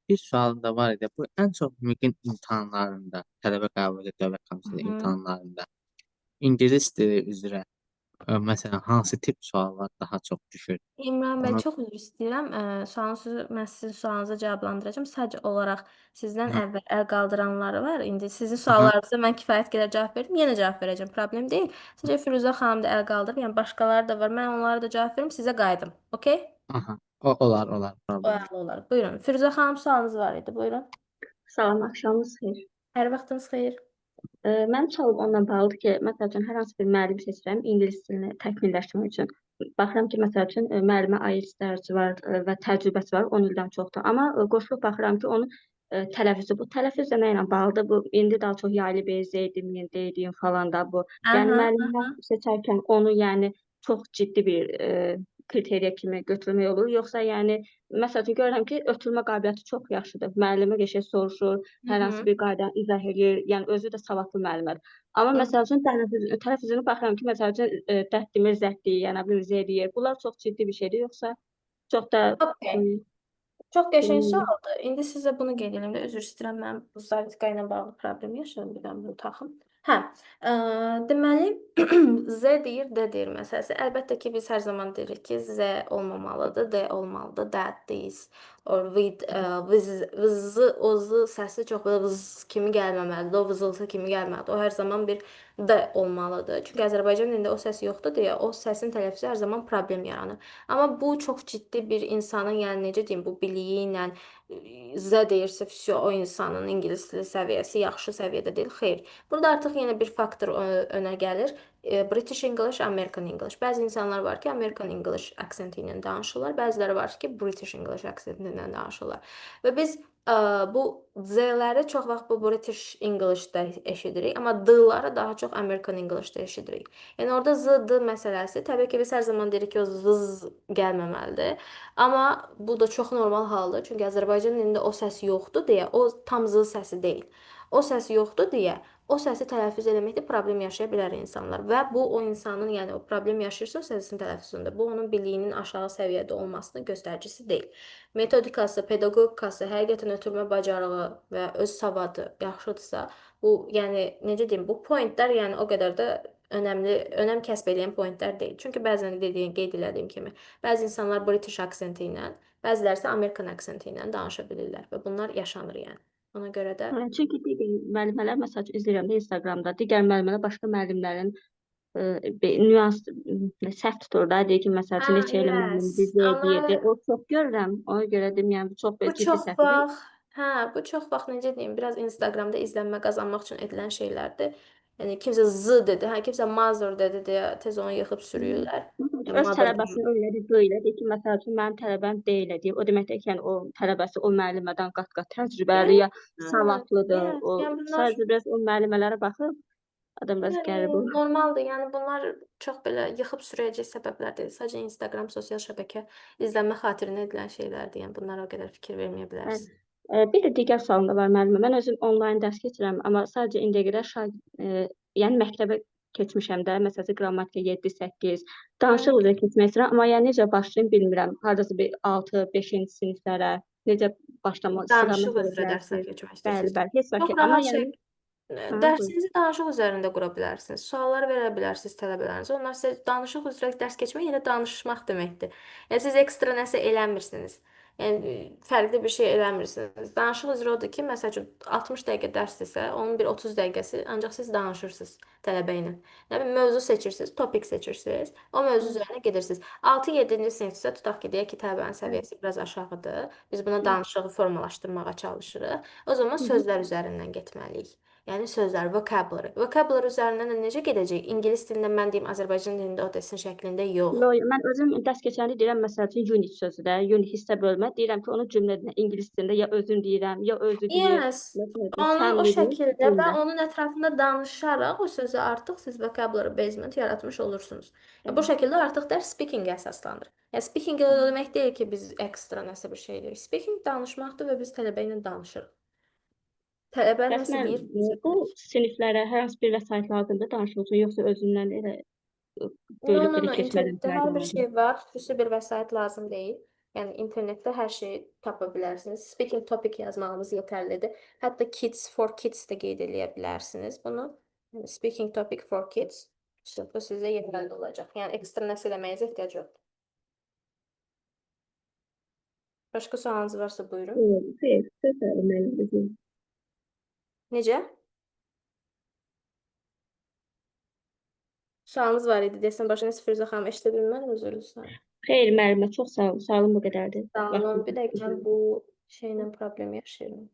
Bir sualım da var idi. Bu ən çox MİQ-in imtahanlarında, tələbə qəbul edir dövlət komissiyası imtahanlarında ingilis dili üzrə məsələn hansı tip suallar daha çox düşür? İmran bəy, Ona çox üzr istəyirəm. Sualınızı mən sizin sualınıza cavablandıracağam. Sadəcə olaraq sizdən əvvəl əl qaldıranları var. İndi sizin suallarınıza mən kifayət qədər cavab verdim. Yenə cavab verəcəm. Problem deyil. Sadəcə Firuzə xanım da əl qaldırıb. Yəni başqaları da var. Mən onlara da cavab verim, sizə qayıdım. Okay? Aha. O olar, olar, O problem yox. əla olar. Buyurun. Firuzə xanım sualınız var idi. Buyurun. Salam, axşamınız xeyir. Hər vaxtınız xeyir. Mənim sualım onunla bağlıdır ki, məsəl üçün hər hansı bir müəllim seçirəm ingilis dilini təkmilləşdirmək üçün. Baxıram ki, məsəl üçün müəllimə IELTS dərsi var və təcrübəsi var 10 ildən çoxdur. Amma qoşulub baxıram ki, onun tələffüzü, bu tələffüz də nə ilə bağlıdır? Bu indi daha çox yaylı bir Z deməyin, D deyin falan da bu. Yəni müəllimlər seçərkən onu yəni çox ciddi bir kriteriya kimi götürmək olur. Yoxsa yəni məsəl üçün görürəm ki, ötürmə qabiliyyəti çox yaxşıdır. Müəllimə qəşəng soruşur, hər hansı bir qaydanı izah eləyir. Yəni özü də savadlı müəllimədir. Amma məsəl üçün tələffüzünü baxıram ki, məsəl üçün dət demir, zət deyir, yəni nə bilim Z deyir. Bunlar çox ciddi bir şeydir, yoxsa çox da Okay. Çox qəşəng bilmirəm. sualdır. İndi sizə bunu qeyd edirəm də, üzr istəyirəm, mənim bu zaryadka ilə bağlı problem yaşıyorum, bir dənə bunu taxım. Hə, deməli Z deyir, D deyir məsələsi. Əlbəttə ki, biz hər zaman deyirik ki, Z olmamalıdır, D olmalıdır. That, this, or with, vız, vız, o z səsi çox belə vız kimi gəlməməlidir, o vızıltı kimi gəlməlidir. O hər zaman bir D olmalıdır. Çünki Azərbaycan dilində o səs yoxdur deyə o səsin tələffüzü hər zaman problem yaranır. Amma bu çox ciddi bir insanın, yəni necə deyim, bu biliyi ilə Z deyirsə, всё, o insanın ingilis dili səviyyəsi yaxşı səviyyədə deyil. Xeyr. Burada artıq yenə bir faktor önə gəlir. British English, American English. Bəzi insanlar var ki, American English aksenti ilə danışırlar. Bəziləri var ki, British English aksenti ilə danışırlar. Və biz bu Z-ləri çox vaxt bu British English-də eşidirik, amma D-ları daha çox American English-da eşidirik. Yəni orada Z, D məsələsi təbii ki, biz hər zaman deyirik ki, o z gəlməməlidir. Amma bu da çox normal haldır. Çünki Azərbaycan dilində o səs yoxdur deyə o tam z səsi deyil. O səs yoxdur deyə o səsi tələffüz eləməkdə problem yaşaya bilər insanlar və bu o insanın, yəni o problem yaşayırsa o səsin tələffüzündə, bu onun biliyinin aşağı səviyyədə olmasının göstəricisi deyil. Metodikası, pedaqogikası, həqiqətən ötürmə bacarığı və öz savadı yaxşıdırsa, bu yəni necə deyim, bu pointlər yəni o qədər də önəmli, önəm kəsb edən pointlər deyil. Çünki bəzən dediyim, qeyd elədiyim kimi, bəzi insanlar British aksenti ilə, bəziləri isə American aksenti ilə danışa bilirlər və bunlar yaşanır yəni. Ona görə də Hə, çünki digər müəllimələr, məsəl üçün izləyirəm də Instagramda, digər müəllimələr başqa müəllimlərin nüans səhv tutur da, deyir ki, məsəl üçün neçə il müəllim bizə deyirdi. O çox görürəm. Ona görə deyim, yəni bu çox Bu ciddi çox səhvdir. vaxt, hə, bu çox vaxt necə deyim, biraz Instagramda izlənmə qazanmaq üçün edilən şeylərdir. Yəni kimsə z dedi, hə kimsə mother dedi deyə tez onu yıxıb sürüyürlər. Məsəl üçün, Yəni öz mother tələbəsini öyle D ilə deyir ki, məsəl üçün mənim tələbəm D ilə deyir. O demək deyil ki, yəni o tələbəsi o müəllimədən qat-qat təcrübəli ya savadlıdır. Yes, O yəni bunlar sadəcə biraz o müəllimələrə baxıb adam biraz qəribə Yəni olur. normaldır. Yəni bunlar çox belə yıxıb sürüyəcək səbəblər deyil. Sadəcə Instagram, sosial şəbəkə izlənmə xatirinə edilən şeylərdir. Yəni bunlara o qədər fikir verməyə bilərsiniz. Bir də digər sualım da var müəllimə. Mən özüm onlayn dərs keçirəm, amma sadəcə indiyə qədər yəni məktəbə keçmişəm də, məsəl üçün qrammatika 7, 8, danışıq üzrə keçmək istəyirəm, amma yəni necə başlayım bilmirəm. Hardasa bir 6, 5-ci siniflərə necə başlamaq istəyirəm, Danışıq üzrə dərslər keçmək Bəli, istəyirsiniz. bəli, heç Çox vaxt amma rahat yəni şey. Buyurun. Dərsinizi danışıq üzərində qura bilərsiniz. Suallar verə bilərsiniz tələbələrinizə. Onlar sizə danışıq üzrə dərs keçmək yenə danışmaq deməkdir. Yəni siz ekstra nəsə eləmirsiniz. Yəni fərqli bir şey eləmirsiniz. Danışıq üzrə odur ki, məsəl üçün 60 dəqiqə dərsdirsə, onun bir 30 dəqiqəsi ancaq siz danışırsınız tələbə ilə. Nə bilim mövzu seçirsiniz, topic seçirsiniz. O mövzu üzərinə gedirsiniz. 6-7-ci sinifsə tutaq ki, deyək ki, tələbənin səviyyəsi biraz aşağıdır. Biz buna danışığı formalaşdırmağa çalışırıq. O zaman sözlər üzərindən getməliyik. Yəni sözlər, vocabulary. Vocabulary üzərindən də necə gedəcək? İngilis dilində mən deyim, Azərbaycan dilində o desin şəklində yox. Yo, mən özüm dərs keçəndə deyirəm, məsəl üçün unit sözü də, unit hissə bölmə, deyirəm ki, onu cümlədə ingilis dilində ya özüm deyirəm, ya özü deyir. Yes. Məsəl üçün, Onu o family şəkildə və cümlə. onun ətrafında danışaraq o sözü artıq siz vocabulary basement yaratmış olursunuz. Yəni, bu şəkildə artıq dərs speaking-ə əsaslanır. Yəni speaking o demək deyil ki, biz ekstra nəsə bir şey edirik. Speaking danışmaqdır və biz tələbə ilə danışırıq. Tələbə Bəs nəsə mən deyir, biz bu edirik. siniflərə hər hansı bir vəsait lazımdır danışmaq üçün, yoxsa özündən elə No, bölüb no, belə no, keçmədən internetdə hər bir faydalanır? şey var. Xüsusi bir vəsait lazım deyil. Yəni internetdə hər şeyi tapa bilərsiniz. Speaking topic yazmağınız yetərlidir. Hətta kids for kids də qeyd eləyə bilərsiniz bunu. Yəni speaking topic for kids. Bu sizə yetərli olacaq. Yəni ekstra nəsə eləməyinizə ehtiyac yoxdur. Başqa sualınız varsa buyurun. Xeyr, söz müəllim. Necə? Sualınız var idi. Deyəsən başına Firuzə xanım eşidə bilmədim, üzr istəyirəm. Xeyr, müəllimə, çox sağ olun. Sualım bu qədərdir. Sağ olun. Vaxtınız Bir dəqiqə mən bu şeylə problem yaşayıram.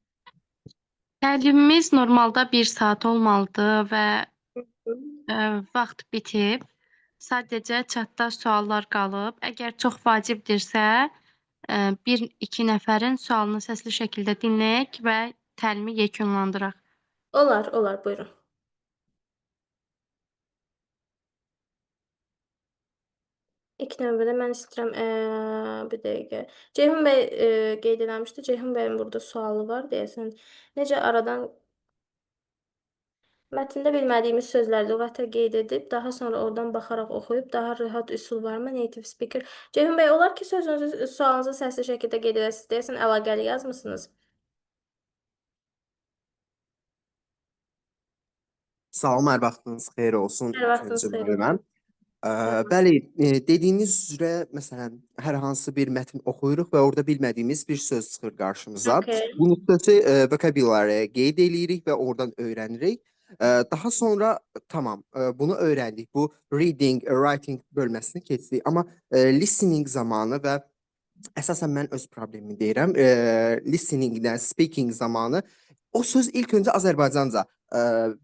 Təlimimiz normalda 1 saat olmalıdır və vaxt bitib. Sadəcə chatda suallar qalıb. Əgər çox vacibdirsə, bir-iki nəfərin sualını səsli şəkildə dinləyək və təlimi yekunlandıraq. Olar, olar, buyurun. İlk növbədə mən istəyirəm, bir dəqiqə. Ceyhun bəy qeyd eləmişdi. Ceyhun bəyin burada sualı var deyəsən. Necə aradan mətndə bilmədiyimiz sözləri lüğətə qeyd edib, daha sonra oradan baxaraq oxuyub, daha rahat üsul varmı? Native speaker. Ceyhun bəy, olar ki, sözünüzü, sualınızı səsli şəkildə qeyd edəsiniz. Deyəsən, əlaqəli yazmısınız. Salam, hər vaxtınız xeyir olsun Hər ilk vaxtınız öncə xeyir müəlliməm. olsun. Sağ olun. Bəli, dediyiniz üzrə məsələn hər hansı bir mətn oxuyuruq və orada bilmədiyimiz bir söz çıxır qarşımıza. Okay. Bunu xüsusi vocabulary qeyd eləyirik və oradan öyrənirik. Daha sonra tamam, bunu öyrəndik. Bu reading, writing bölməsini keçdik. Amma listening zamanı və əsasən mən öz problemimi deyirəm. Listeningdən speaking zamanı o söz ilk öncə Azərbaycanca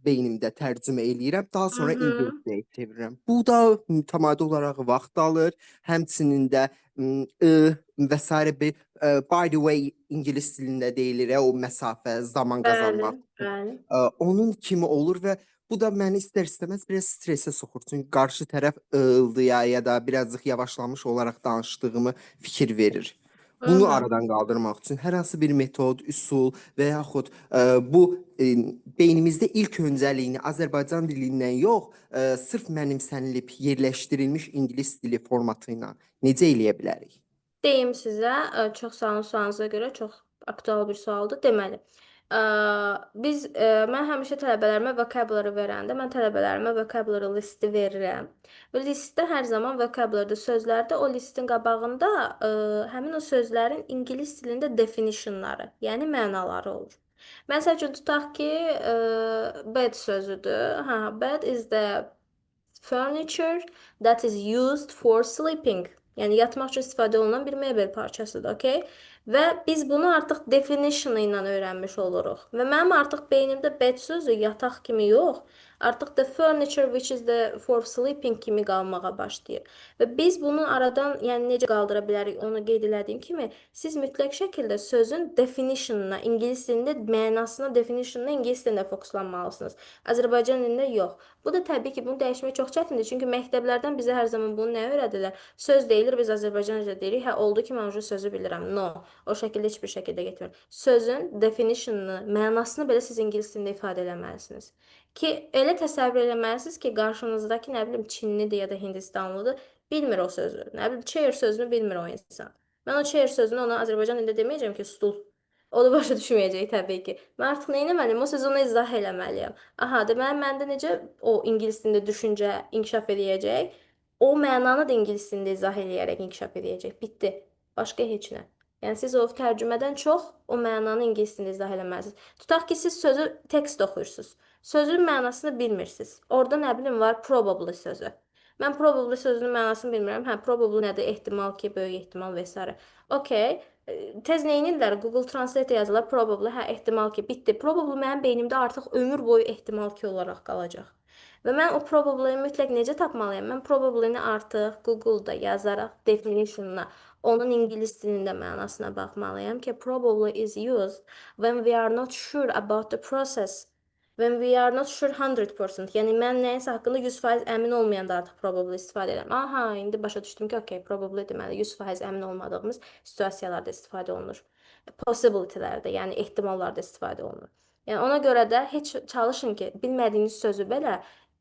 beynimdə tərcümə eləyirəm, daha sonra ingiliscəyə çevirirəm. Bu da mütəmadi olaraq vaxt alır. Həmçinin də və sairə bir by the way ingilis dilində deyilir, o məsafə, zaman qazanmaq Bəli, bəli. Onun kimi olur və bu da məni istər-istəməz biraz stressə soxur. Çünki qarşı tərəf ıldıya ya da birazcıq yavaşlamış olaraq danışdığımı fikir verir. Bunu aradan qaldırmaq üçün hər hansı bir metod, üsul və yaxud bu beynimizdə ilk öncəliyini Azərbaycan dilindən yox, sırf mənimsənilib yerləşdirilmiş ingilis dili formatı ilə necə eləyə bilərik? Deyim sizə, çox sağ olun sualınıza görə, çox aktual bir sualdır. Deməli, biz mən həmişə tələbələrimə vocabulary verəndə mən tələbələrimə vocabulary listi verirəm. Və listdə hər zaman vocabulary sözlərdə o listin qabağında həmin o sözlərin ingilis dilində definitionları, yəni mənaları olur. Məsəl üçün tutaq ki, bed sözüdür. Hə, bed is the furniture that is used for sleeping. Yəni yatmaq üçün istifadə olunan bir mebel parçasıdır, okey? Və biz bunu artıq definition ilə öyrənmiş oluruq. Və mənim artıq beynimdə bed sözü yataq kimi yox, artıq the furniture which is the for sleeping kimi qalmağa başlayır. Və biz bunu aradan, yəni necə qaldıra bilərik, onu qeyd elədiyim kimi, siz mütləq şəkildə sözün definitionuna, ingilis dilində mənasına, definitionuna ingilis dilində fokuslanmalısınız. Azərbaycan dilində yox. Bu da təbii ki, bunu dəyişmək çox çətindir. Çünki məktəblərdən bizə hər zaman bunu nə öyrədirlər? Söz deyilir, biz Azərbaycanca deyirik. Hə, oldu ki, mən o sözü bilirəm. No. O şəkildə heç bir şəkildə getmir. Sözün definitionunu, mənasını belə siz ingilis dilində ifadə eləməlisiniz. Ki, elə təsəvvür eləməlisiniz ki, qarşınızdakı, nə bilim, Çinlidir ya da Hindistanlıdır, bilmir o sözü. Nə bilim, chair sözünü bilmir o insan. Mən o chair sözünü ona Azərbaycan dilində deməyəcəm ki, stul. O da başa düşməyəcək təbii ki. Mən artıq nə etməliyəm? O sözü ona izah eləməliyəm. Aha, deməli məndə necə o ingilis dilində düşüncə inkişaf eləyəcək? O mənanı da ingilis dilində izah eləyərək inkişaf eləyəcək. Bitdi. Başqa heç nə. Yəni siz o tərcümədən çox o mənanı ingilis dilində izah eləməlisiniz. Tutaq ki, siz sözü tekst oxuyursunuz. Sözün mənasını bilmirsiniz. Orada nə bilim var probably sözü. Mən probably sözünün mənasını bilmirəm. Hə, probably nədir? Ehtimal ki, böyük ehtimal və s. Okay. Tez nə edirlər? Google Translate yazırlar probably, hə, ehtimal ki, bitdi. Probably mənim beynimdə artıq ömür boyu ehtimal ki olaraq qalacaq. Və mən o probably-ni mütləq necə tapmalıyam? Mən probably-ni artıq Google-da yazaraq definition-una, onun ingilis dilində mənasına baxmalıyam ki, probably is used when we are not sure about the process. When we are not sure 100%. Yəni mən nəyinsə haqqında 100% əmin olmayanda artıq probably istifadə edirəm. Aha, indi başa düşdüm ki, okay, probably deməli 100% əmin olmadığımız situasiyalarda istifadə olunur. Possibility-lərdə, yəni ehtimallarda istifadə olunur. Yəni ona görə də heç çalışın ki, bilmədiyiniz sözü belə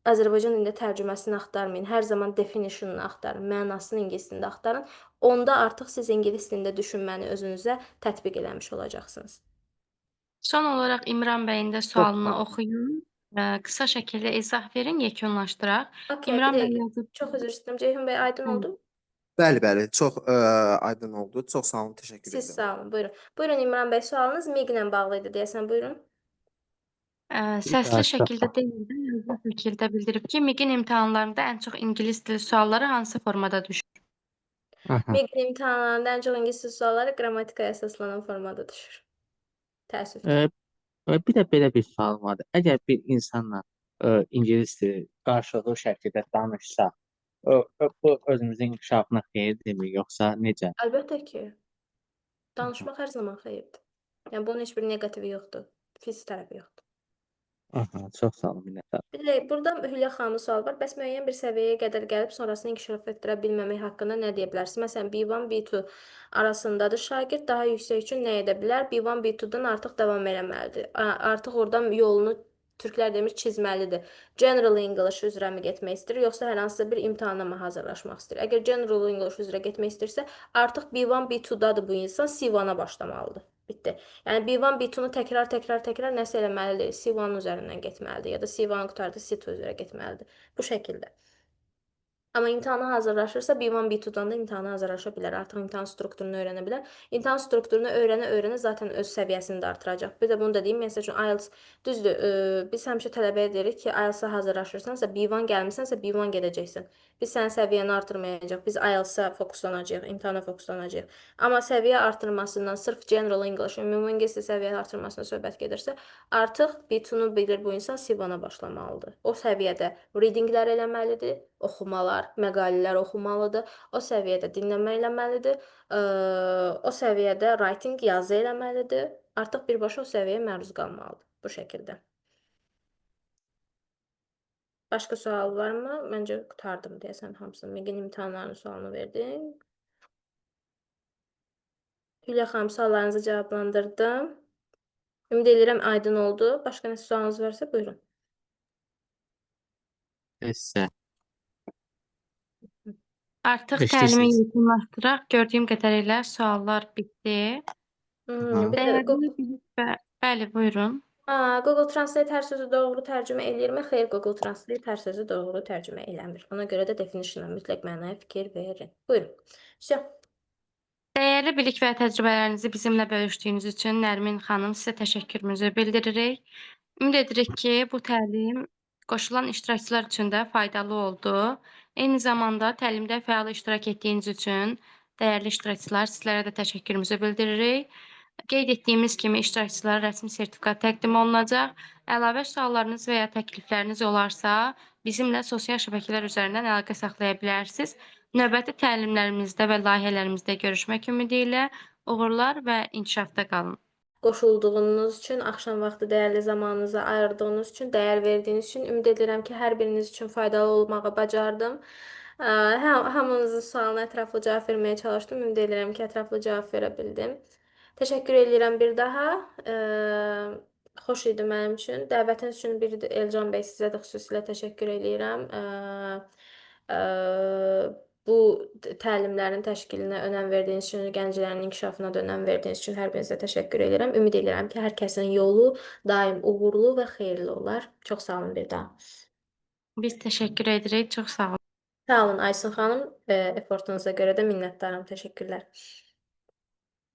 Azərbaycan dilində tərcüməsini axtarmayın. Hər zaman definition-unu axtarın, mənasını ingilis dilində axtarın. Onda artıq siz ingilis dilində düşünməni özünüzə tətbiq eləmiş olacaqsınız. Son olaraq İmran bəyin də sualını oxuyun. Qısa şəkildə izah verin, yekunlaşdıraq. Okay, İmran bəy yazıb. Çox üzr istəyirəm. Ceyhun bəy, aydın oldu? Bəli, bəli, çox aydın oldu. Çox sağ olun, təşəkkür Siz edirəm. sağ olun, buyurun. Buyurun İmran bəy, sualınız MİQ ilə bağlı idi deyəsən, buyurun. Səsli şəkildə deyil də, yazılı şəkildə bildirib ki, MİQ-in imtahanlarında ən çox ingilis dili sualları hansı formada düşür? MİQ-in imtahanlarında ən çox ingilis dili sualları qrammatikaya əsaslanan formada düşür. Təəssüf ki. Bir də belə bir sual vardı. Əgər bir insanla ingilis dili qarşılıqlı şəkildə danışsa, bu özümüzün inkişafına xeyirdirmi, yoxsa necə? Əlbəttə ki. Danışmaq hər zaman xeyirdir. Yəni bunun heç bir neqativi yoxdur. Pis tərəfi yoxdur. Aha, çox sağ olun, minnətdaram. Bir də burada Hülya xanımın sualı var. Bəs müəyyən bir səviyyəyə qədər gəlib sonrasını inkişaf etdirə bilməmək haqqında nə deyə bilərsiniz? Məsələn, B1, B2 arasındadır. Şagird daha yüksək üçün nə edə bilər? B1, B2-dan artıq davam eləməlidir. Artıq oradan yolunu türklər demir çizməlidir. General English üzrə mi getmək istəyir, yoxsa hər hansısa bir imtahana mı hazırlaşmaq istəyir? Əgər General English üzrə getmək istəyirsə, artıq B1, B2-dadır bu insan, C1-a başlamalıdır. Bitdi. Yəni B1, B2-nu təkrar, təkrar, təkrar nəsə eləməlidir. C1-ın üzərindən getməlidir ya da C1-ı qurtardı, C2 üzrə getməlidir. Bu şəkildə. Amma imtahana hazırlaşırsa B1, B2-dan da imtahana hazırlaşa bilər. Artıq imtahan strukturunu öyrənə bilər. İmtahan strukturunu öyrənə-öyrənə zaten öz səviyyəsini də artıracaq. Bir də bunu da deyim, məsəl üçün IELTS düzdür, biz həmişə tələbəyə deyirik ki, IELTS-a hazırlaşırsansa, B1 gəlmisənsə B1 gedəcəksən. Biz sənin səviyyəni artırmayacaq. Biz IELTS-a fokuslanacağıq, imtahana fokuslanacağıq. Amma səviyyə artırmasından sırf General English, ümumi ingilis dili səviyyə artırmasına söhbət gedirsə, artıq B2-nu bilir bu insan C1-a başlamalıdır. O səviyyədə readinglər eləməlidir, oxumalar, məqalələr oxumalıdır. O səviyyədə dinləmə eləməlidir. O səviyyədə writing, yazı eləməlidir. Artıq birbaşa o səviyyəyə məruz qalmalıdır bu şəkildə. Başqa sual varmı? Məncə qurtardım deyəsən hamısını. MİQ-in imtahanlarının sualını verdim. Hülya xanım, suallarınızı cavablandırdım. Ümid edirəm aydın oldu. Başqa nə sualınız varsa buyurun. Sizə. Artıq təlimi Eşidirsiniz. yekunlaşdıraq. Gördüyüm qədərilə suallar bitdi. Bir də Dəyərli bilik və bəli, buyurun. Ha, Google Translate hər sözü doğru tərcümə eləyirmi? Xeyr, Google Translate hər sözü doğru tərcümə eləmir. Ona görə də definition-a mütləq mənaya fikir verin. Buyurun. Vəsə. Dəyərli bilik və təcrübələrinizi bizimlə bölüşdüyünüz üçün Nərmin xanım sizə təşəkkürümüzü bildiririk. Ümid edirik ki, bu təlim qoşulan iştirakçılar üçün də faydalı oldu. Eyni zamanda təlimdə fəal iştirak etdiyiniz üçün Dəyərli iştirakçılar, sizlərə də təşəkkürümüzü bildiririk. Qeyd etdiyimiz kimi iştirakçılara rəsmi sertifikat təqdim olunacaq. Əlavə suallarınız və ya təklifləriniz olarsa, bizimlə sosial şəbəkələr üzərindən əlaqə saxlaya bilərsiniz. Növbəti təlimlərimizdə və layihələrimizdə görüşmək ümidi ilə uğurlar və inkişafda qalın. Qoşulduğunuz üçün, axşam vaxtı dəyərli zamanınızı ayırdığınız üçün, dəyər verdiyiniz üçün ümid edirəm ki, hər biriniz üçün faydalı olmağı bacardım. Hamınızın sualına ətraflı cavab verməyə çalışdım. Ümid edirəm ki, ətraflı cavab verə bildim. Təşəkkür edirəm bir daha. Xoş idi mənim üçün. Dəvətiniz üçün bir də Elcan bəy, sizə də xüsusilə təşəkkür edirəm. Bu təlimlərin təşkilinə önəm verdiyiniz üçün, gənclərin inkişafına da önəm verdiyiniz üçün hər birinizə təşəkkür edirəm. Ümid edirəm ki, hər kəsin yolu daim uğurlu və xeyirli olar. Çox sağ olun bir daha. Biz təşəkkür edirik. Çox sağ olun. Sağ olun Aysun xanım. Efortunuza görə də minnətdaram. Təşəkkürlər.